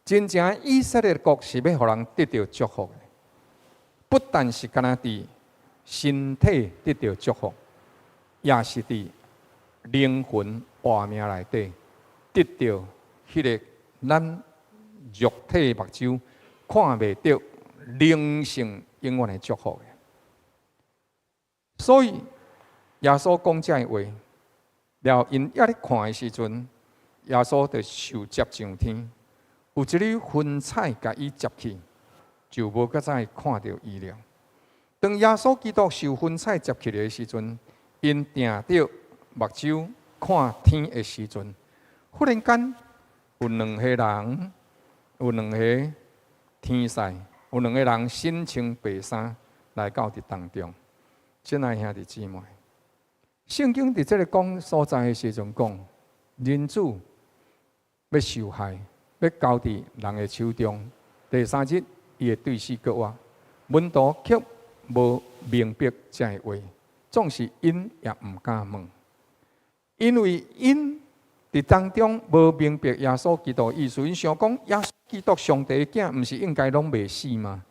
真正以色列國是欲予人得著祝福的，不但是干焦佇身體得著祝福，也是佇靈魂活命內底得著彼个咱肉體目睭看袂著靈性永遠的祝福的。所以耶穌講這个話，了𪜶猶咧看的時陣，耶穌就受接上天，有一縷雲彩共伊接去，就無閣再看著伊了。當耶穌基督受雲彩接去的時陣，𪜶定著目睭看天的時陣，忽然間有兩个人，有兩個天使，有兩個人身穿白衫來到佇當中。親愛兄弟姊妹，聖經佇這个講所在的時陣講，人子欲受害，欲交佇人的手中。第三日，伊會對死復活。門徒卻無明白這个話，總是𪜶也毋敢問，因為𪜶佇當中無明白耶穌基督的意思，𪜶想講耶穌基督上帝的囝，毋是應該攏袂死嗎？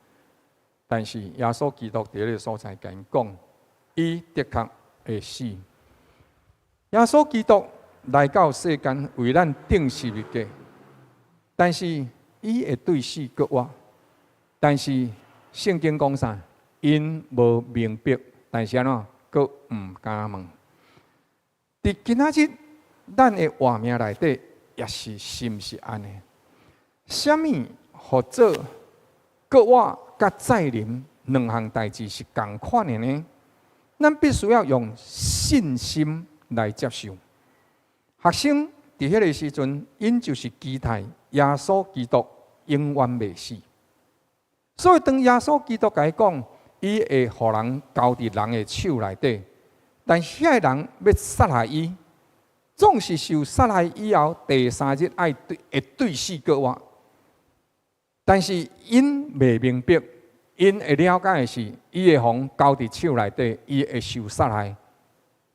但是耶穌基督佇彼个所在共𪜶講，伊的確會死。耶穌基督來到世間為咱釘十字架，但是伊會對死復活。但是聖經講啥？𪜶無明白，但是按怎，閣毋敢問。佇今仔日，咱的活命內底也是是毋是按呢？啥物予做復活佮再臨兩項代誌是仝款的呢？咱必須要用信心來接受。學生佇彼个時陣，𪜶就是期待耶穌基督永遠袂死。所以當耶穌基督共伊講，伊會予人交佇人的手內底，但遐个人欲殺害伊，總是受殺害以後，第三日愛對會對死復活。但是𪜶袂明白，𪜶會了解的是，伊會予交佇手內底，伊會受殺害。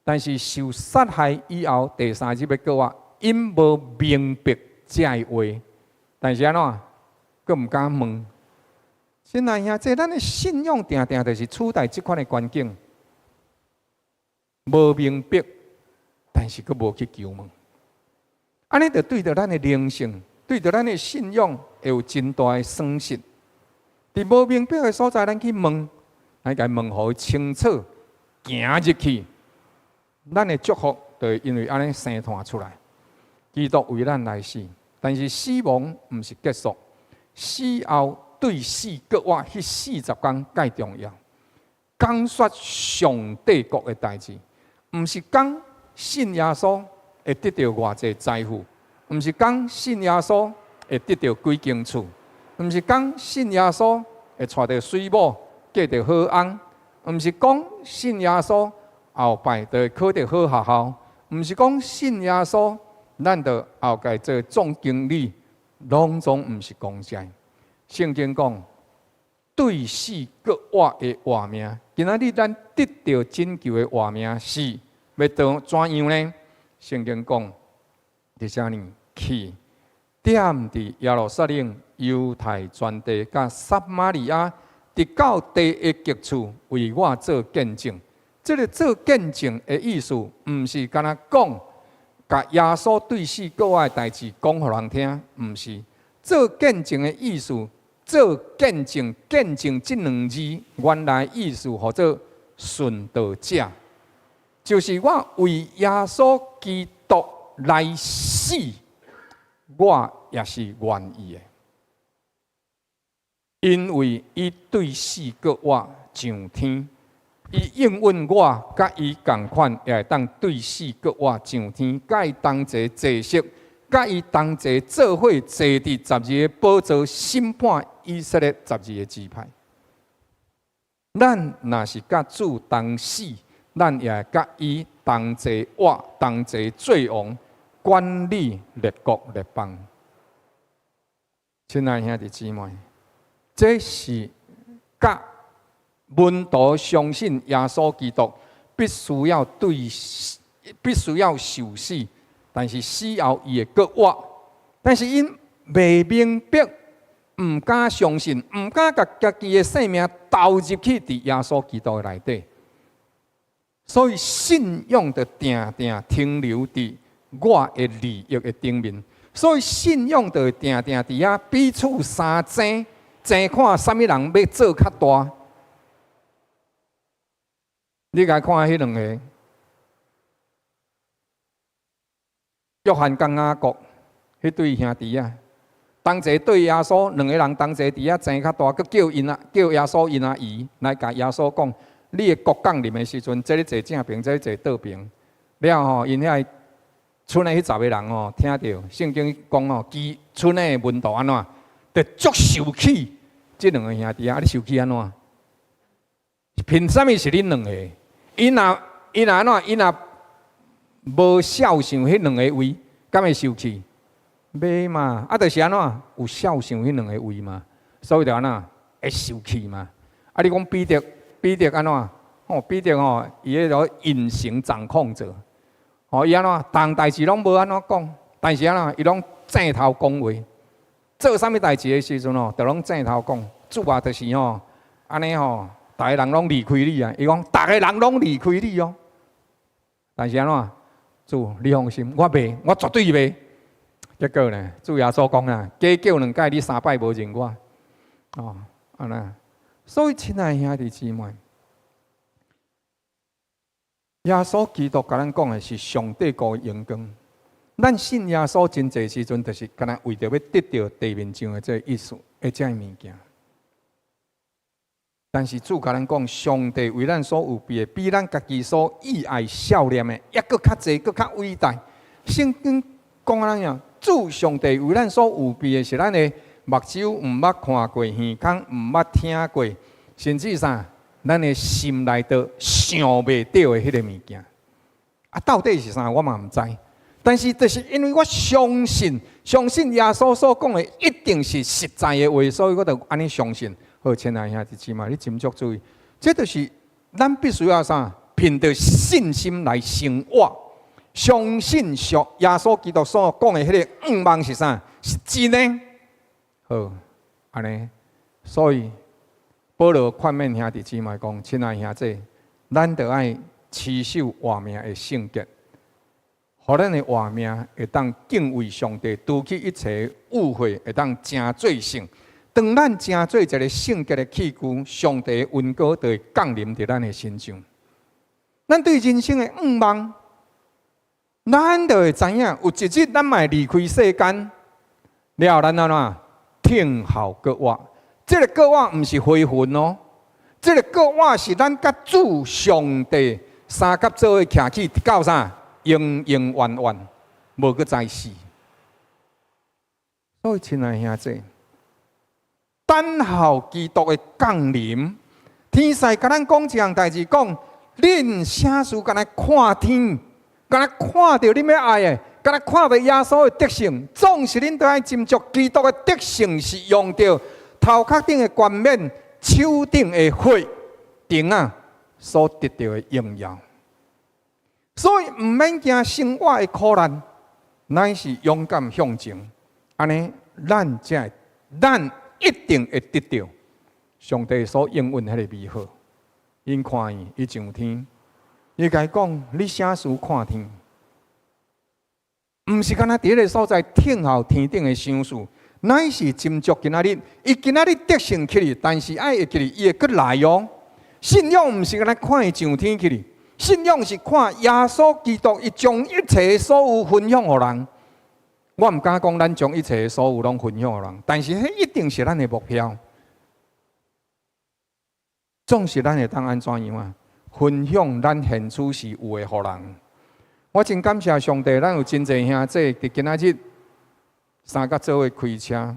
但是受殺害以後，第三日欲復活，𪜶無明白這个話，但是按怎，閣毋敢問。親愛兄弟，咱的信仰定定就是處在這款的環境，無明白，但是閣無去求問，按呢就對著咱的靈性，對著咱的信仰會有真大的損失。佇無明白的所在，咱去問，咱共問予伊清楚，行入去，咱的祝福就會因為按呢生湠出來。基督為咱來死，但是死亡毋是結束，死後對死復活，彼40工蓋重要。講說上帝國的代誌，毋是講信耶穌會得著偌濟財富，毋是講信耶穌會得著幾間厝，毋是講信耶穌會娶著媠某，嫁著好翁，毋是講信耶穌後擺就會考著好學校，毋是講信耶穌咱就後蓋做總經理，攏總毋是講這。聖經講對死復活的活命，今仔日咱得著拯救的活命是欲當怎樣呢？聖經講，佇遮呢去踮佇耶路撒冷、猶太全地、佮撒瑪利亞，直到地的極處，為我做見證。這个做見證的意思，毋是干焦講，共耶穌對死復活的代誌講予人聽，毋是做見證的意思。做見證，見證這兩字原來意思號做殉道者，就是我為耶穌基督來死，我也是願意的，因為伊對死復活上天，伊應允我佮伊仝款，也會當對死復活上天，佮伊同齊坐席，佮伊同齊做伙坐佇十二个寶座審判以色列十二个支派。咱若是佮主同死，咱也會佮伊同齊活，同齊做王，管理列國列邦。親愛兄弟姊妹，這是佮門徒相信耶穌基督，必須要對，必須要受死，但是死後伊會復活。但是𪜶 袂明白，毋敢相信，毋敢共家己的性命投入去佇耶穌基督的內底，所以信仰就定定停留佇我的利益的頂面，所以信仰就會定定佇遐彼此相爭，爭看啥物人欲做較大。你共看彼兩个，約翰佮雅各彼對兄弟仔，同齊對耶穌兩个人同齊佇遐爭較大，閣叫𪜶啊，叫耶穌𪜶阿姨來共耶穌講：你的國降臨的時陣，這个坐正爿，這个坐倒爿。了後吼，𪜶遐賰的彼十个人吼，聽著聖經講吼，其賰的門徒按怎，就足受氣。這兩个兄弟仔，啊，你受氣按怎？憑啥物是恁兩個？𪜶若按怎？𪜶若無肖想彼兩个位，敢會受氣？袂嘛，啊，就是按怎？有肖想彼兩個位嘛，所以就按怎會受氣嘛。啊，你講彼得，彼得按怎？哦，彼得吼，伊彼個隱形掌控者，哦，伊按怎？逐項代誌攏無按怎講，但是按怎？伊攏正頭講話，做啥物代誌的時陣吼，就攏正頭講。主啊，就是吼，按呢吼，逐个人攏離開你啊！伊講，逐个人攏離開你哦。但是按怎？主，你放心，我袂，我絕對袂。結果呢，主耶穌講啊，雞叫兩擺，你三擺無認我。哦，按呢。所以，親愛兄弟姊妹，耶穌基督共咱講的是上帝國的榮光。咱信耶穌真濟時陣，就是敢若為著欲得著地面上的這个意思，的這个物件。但是主共咱講，上帝為咱所預備的，比咱家己所意愛數念的，猶閣較濟，閣較偉大。聖經講按怎樣？主上帝為咱所預備的是咱的目睭毋捌看過，耳孔毋捌聽過，甚至啥，咱的心內都想袂著的彼个物件。啊，到底是啥？我嘛毋知。但是，就是因為我相信，相信耶穌所講的一定是實在的話，所以我就按呢相信。好，親愛兄弟姊妹，你斟酌注意，這就是咱必須要啥？憑著信心來生活，相信上耶穌基督所講的彼个願望是啥？是真的。好，按呢，所以保羅勸勉兄弟姊妹講：親愛兄弟，咱著愛持守活命的聖潔，予咱的活命會當敬畏上帝，除去一切污穢，會當成做聖。當咱成做一个聖潔的器具，上帝的恩膏就會降臨佇咱的身上。咱對人生的願望，咱就會知影，有一日咱嘛會離開世間，了後咱按怎聽候閣活？這个閣活毋是回魂哦，這个閣活是咱佮主上帝相佮做伙徛起到啥？永永遠遠無閣再死。所以，親愛兄弟，等候基督的降臨，天使共咱講一項代誌，講恁啥事敢若看天，敢若看著恁欲愛的，敢若看著耶穌的得勝，總是恁著愛斟酌基督的得勝是用著頭殼頂的冠冕、手頂的血釘仔所得著的榮耀。所以毋免驚生活的苦難，乃是勇敢向前，按呢，咱才會，咱一定會得著上帝所應允彼个美好。𪜶看伊，伊上天，伊共伊講：你啥事看天？毋是干焦佇彼个所在聽候天頂的賞賜，乃是斟酌今仔日，伊今仔日得勝起去，但是愛會記得，伊會閣來哦。信仰毋是干焦看伊上天去哩，信仰是看耶穌基督，伊將一切所有分享予人。我毋敢講咱將一切所有攏分享予人，但是彼一定是咱的目標。總是咱會當按怎樣啊？分享咱現此時有的予人。我真感謝上帝，咱有真濟兄弟佇今仔日相佮做伙開車。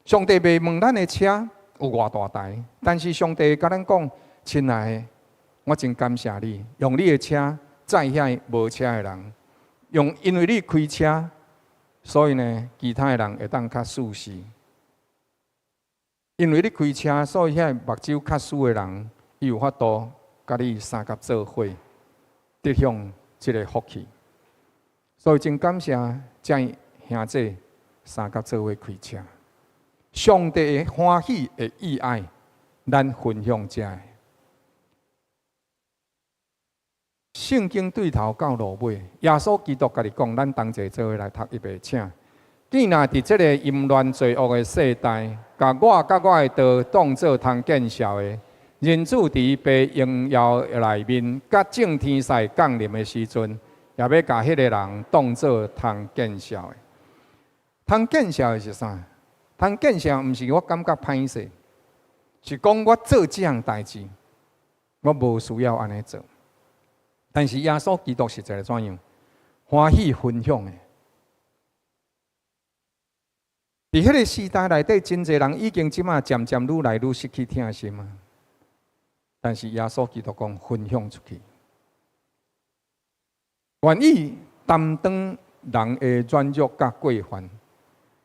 上帝袂問咱的車有偌大台，但是上帝共咱講：親愛的，我真感謝你，用你的車載遐無車的人，用因為你開車，所以呢，其他的人會當較舒適。因為你開車，所以遐目睭較挲的人，伊有法度共你相佮做伙，得享這个福氣。所以真感謝這兄弟相佮做伙開車。上帝會歡喜會意愛，咱分享這个。聖經對頭到落尾，耶穌基督家己講，咱同齊做伙來讀預備，請。既若佇這个淫亂罪惡的世代，共我佮我的道當做通見笑的，人子佇伊爸榮耀內面，佮眾天使降臨的時陣，也欲共彼个人當做通見笑的。通見笑的是啥？通見笑毋是我感覺歹勢，是講我做這項代誌，我無需要按呢做。但是耶穌基督是一個怎樣？歡喜分享的。佇彼个時代內底，真濟人已經這馬漸漸愈來愈失去疼心啊。但是耶穌基督講分享出去，願意擔當人的軟弱佮過犯，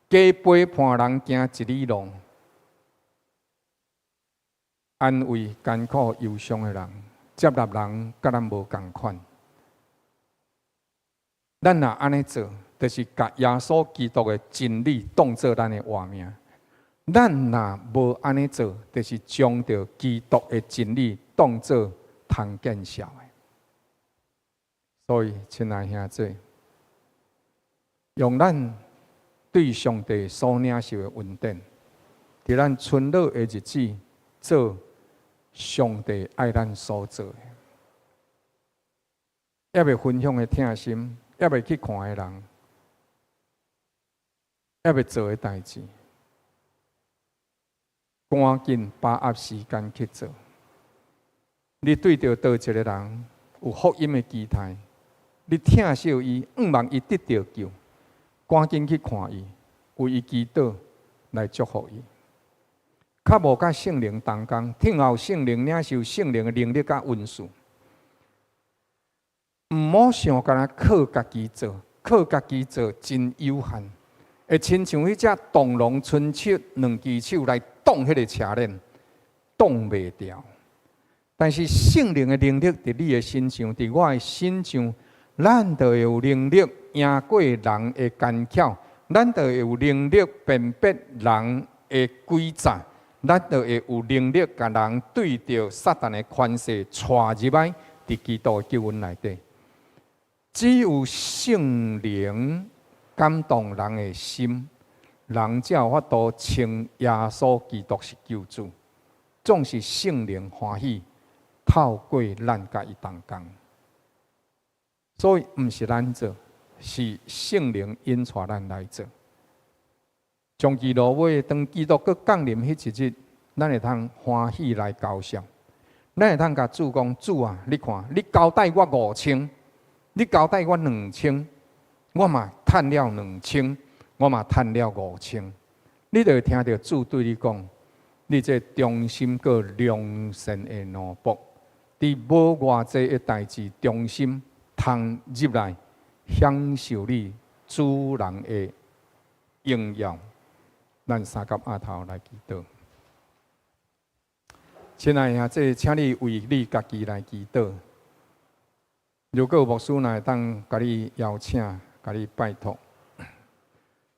加陪伴人行一里路，安慰艱苦憂傷的人。接納人佮咱無仝款，咱若按呢做，就是共耶穌基督的真理當做咱的活命。咱若無按呢做，就是將著基督的真理當做通見笑的。所以，親愛兄弟，用咱對上帝所領受的恩典，佇咱賰老的日子做上帝愛咱所做的，猶未分享的疼心，猶未去看的人，猶未做的代誌，趕緊把握時間去做。你對著佗一个人有福音的期待，你疼惜伊，向望伊得著救，趕緊去看伊，為伊祈禱來祝福伊。較無佮聖靈同工，聽候聖靈領受聖靈的能力佮恩賜。毋好想干焦靠家己做，靠家己做真有限，會親像彼隻螳螂伸出兩支手來擋彼个車輪，擋袂牢。但是聖靈的能力佇你的身上，佇我的身上，咱就會有能力贏過人的奸巧，咱就會有能力辨別人的詭詐。咱就會有能力，共人對著撒旦的權勢帶入來，佇基督的救恩內底。只有聖靈感動人的心，人才有法度稱耶穌基督是救主。總是聖靈歡喜，透過咱佮伊同工。所以毋是咱做，是聖靈引帶咱來做。終其落尾，當基督閣降臨彼一日，咱會通歡喜來交賬。咱會通共主講：主啊，你看，你交代我五千，你交代我兩千，我嘛趁了兩千，我嘛趁了五千。你就會聽著主對你講：你這忠心閣良善的奴僕，佇無偌濟的代誌，忠心通入來享受你主人的榮耀。咱三佮阿頭來祈禱。親愛的兄弟，請你為你家己來祈禱。如果牧師若會當共你邀請，共你拜託，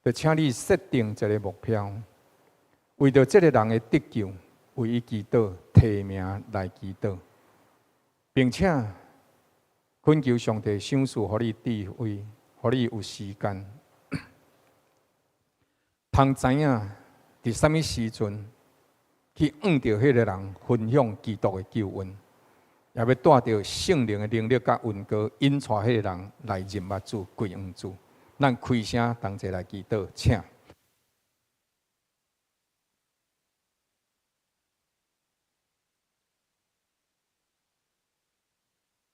就請你設定一个目標，為著這个人的得救，為伊祈禱，提名來祈禱，並且懇求上帝賞賜予你智慧，予你有時間。通知影佇啥物時陣去向著彼个人分享基督的救恩，也欲帶著聖靈的能力佮恩膏，引帶彼个人來認捌主、歸向主。咱開聲同齊來祈禱，請。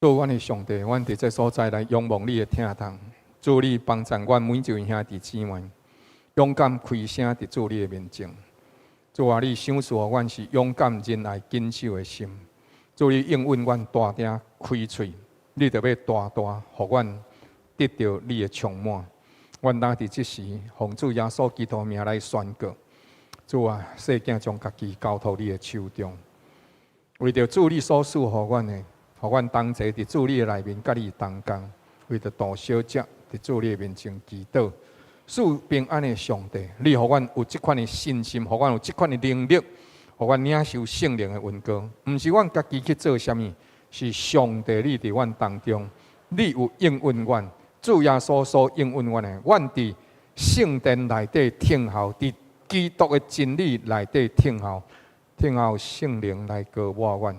主，阮的上帝，阮佇這所在來仰望你的疼痛，主你幫助阮每一位兄弟姊妹，勇敢開聲佇主你的面前。主啊，你賞賜予阮是勇敢仁愛謹守的心。主你應允阮大聲開喙，你就欲大大予阮得著你的充滿。阮當佇這時，奉主耶穌基督名來宣告：主啊，細囝將家己交託你的手中，為著主你所賜予阮的，予阮同齊佇主你的內面，佮你同工，為著杜小姐佇主你的面前祈禱。賜平安的上帝，你予阮有這款的信心，予阮有這款的能力，予阮領受聖靈的恩膏。毋是阮家己去做啥物，是上帝你佇阮當中，你有應允阮，主耶穌所應允阮的，阮佇聖殿內底聽候，佇基督的真理內底聽候，聽候聖靈來膏抹阮。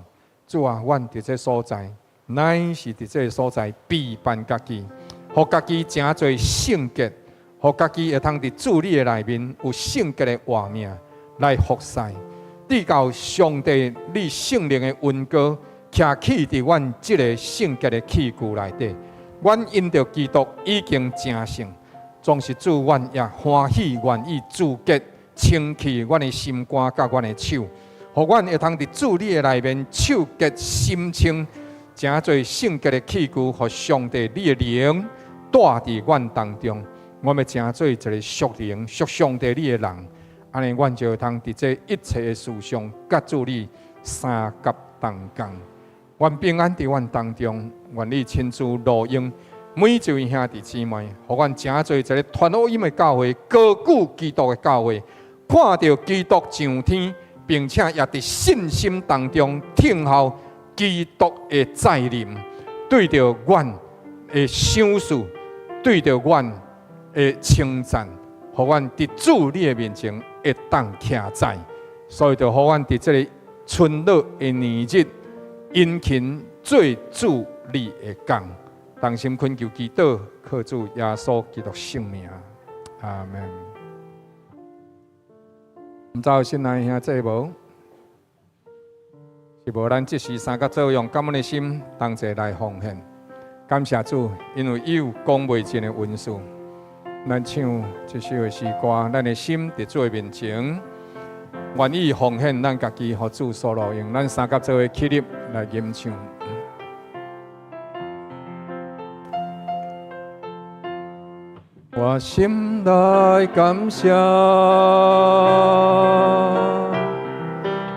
主啊，阮佇這所在，乃是佇這所在備辦家己，予家己成做聖潔，予家己會通佇主你的內面有聖潔的活命來服侍，直到上帝你聖靈的恩膏徛起佇阮這个聖潔的器具內底，阮因著基督已經成聖，總是主阮也歡喜願意自潔清去阮的心肝佮阮的手，予阮會通佇主你的內面手潔心清，成做聖潔的器具，予上帝你的靈帶佇阮當中。阮欲成做一个屬靈、屬上帝你的人，按呢，阮就會通佇這一切的事上，佮主你相佮同工。願平安佇阮當中，願你親自路用每一位兄弟姊妹，予阮成做一个傳福音的教會，高舉基督的教會，看著基督上天，並且也佇信心當中聽候基督的再臨，對著阮的賞賜，對著阮的稱讚，予阮佇主你的面前會當徛在，所以就予阮佇這个春樂的年日，殷勤做主你的工，同心懇求祈禱，靠主耶穌基督聖名，阿門。毋知有新來兄弟無？是無？咱這時三個做用感恩的心，同齊來奉獻，感謝主，因為伊有講袂盡的恩賜。咱唱這首的詩歌，咱的心佇主的面前，願意奉獻咱家己，予主所路用。咱三個做伙起立來吟唱。我心內感謝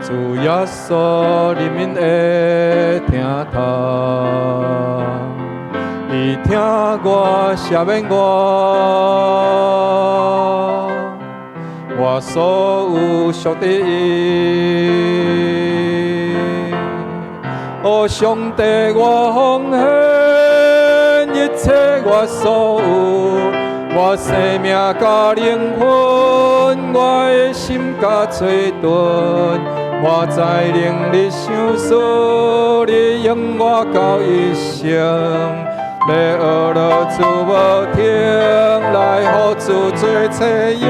主耶穌憐憫的疼痛，伊疼我，赦免我，我所有屬佇伊。哦，上帝，我奉獻一切我所有，我生命佮靈魂，我的心佮嘴唇，我知能力賞賜，你用我到一生，欲學樂主無停，來予主做冊用。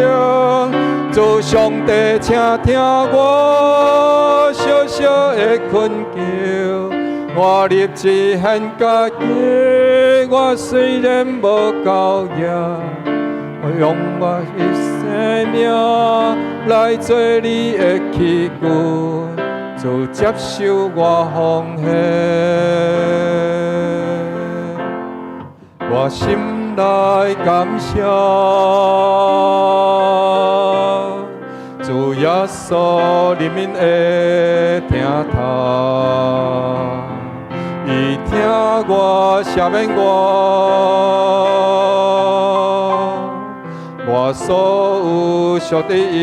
主上帝，請聽我小小的懇求，我立志獻家己，我雖然無夠額，我用我的生命來做你的器具，主接受我奉獻，我心內感謝主耶穌憐憫的疼痛，伊疼我，赦免我，我所有屬佇伊。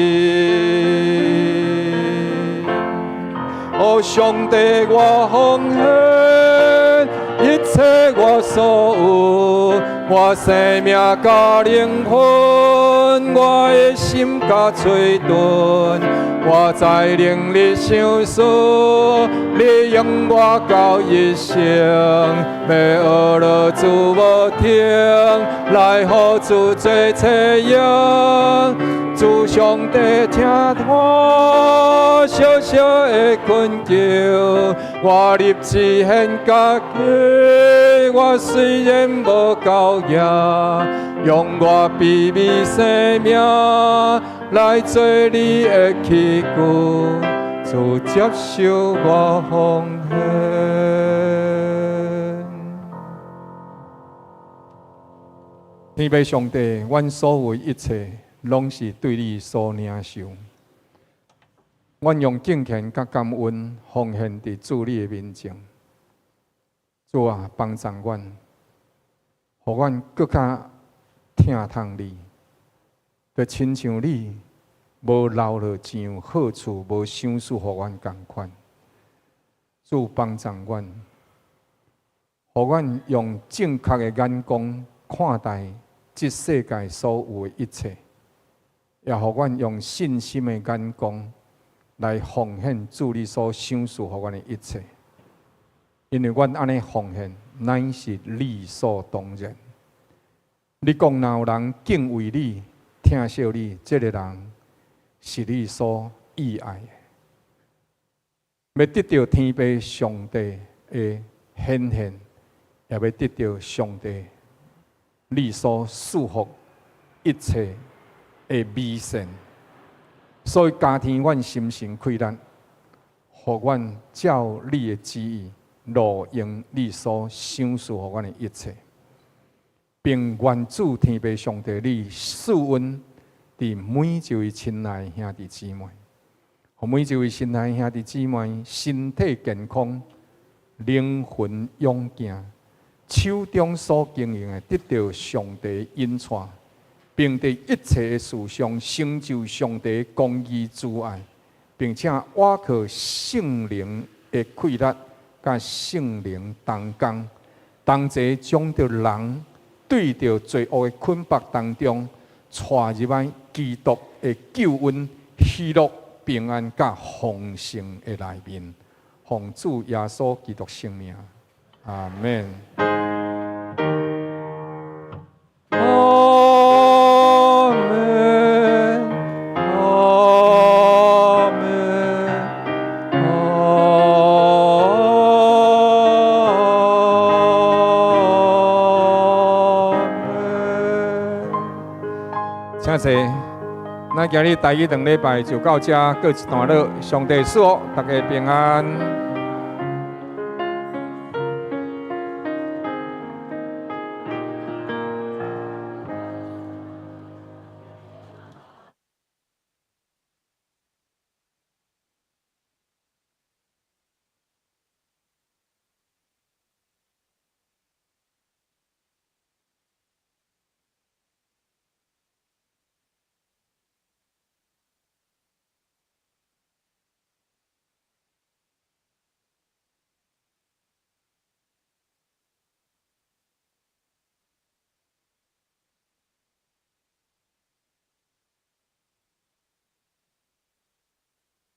哦，上帝，我奉獻一切我所有，我生命佮靈魂，我的心佮嘴唇，我知能力賞賜，你用我到一生，欲學樂主無停，來予主做冊用。主上帝，聽我小小的懇求，我立志獻家己，我雖然無夠額，用我卑微生命來做你的器具，主接受我奉獻。天父上帝，阮所有一切攏是對你所領受，阮用敬虔佮感恩奉獻佇主你的面前。主啊，幫助阮，予阮閣較疼痛你。就親像你無留落一樣好處，無賞賜予阮仝款。主幫助阮，予阮用正確的眼光看待這世界所有的一切，也予阮用信心的眼光來奉獻主你所賞賜予阮的一切。因為阮按呢奉獻，乃是理所當然。你講若有人敬畏你、疼惜你，這个人是你所意愛的。欲得著天父上帝的顯現，也欲得著上帝你所賜福一切的美善。所以加添阮心神氣力，予阮照你的旨意，路用你所賞賜予阮的一切，並願主天父上帝你賜恩佇每一位親愛兄弟姊妹，予每一位親愛兄弟姊妹身體健康、靈魂勇健，手中所經營的得著上帝引帶，並佇一切的事上成就上帝公義慈愛，並且倚靠聖靈的氣力，佮聖靈同工，同齊將著人對著罪惡的捆縛當中，帶入來基督的救恩、喜樂、平安佮豐盛的內面，奉主耶穌基督聖名，阿門。阿門，阿門，阿門。請坐。咱今日台語兩禮拜就到這，告一段落。上帝賜福，大家平安。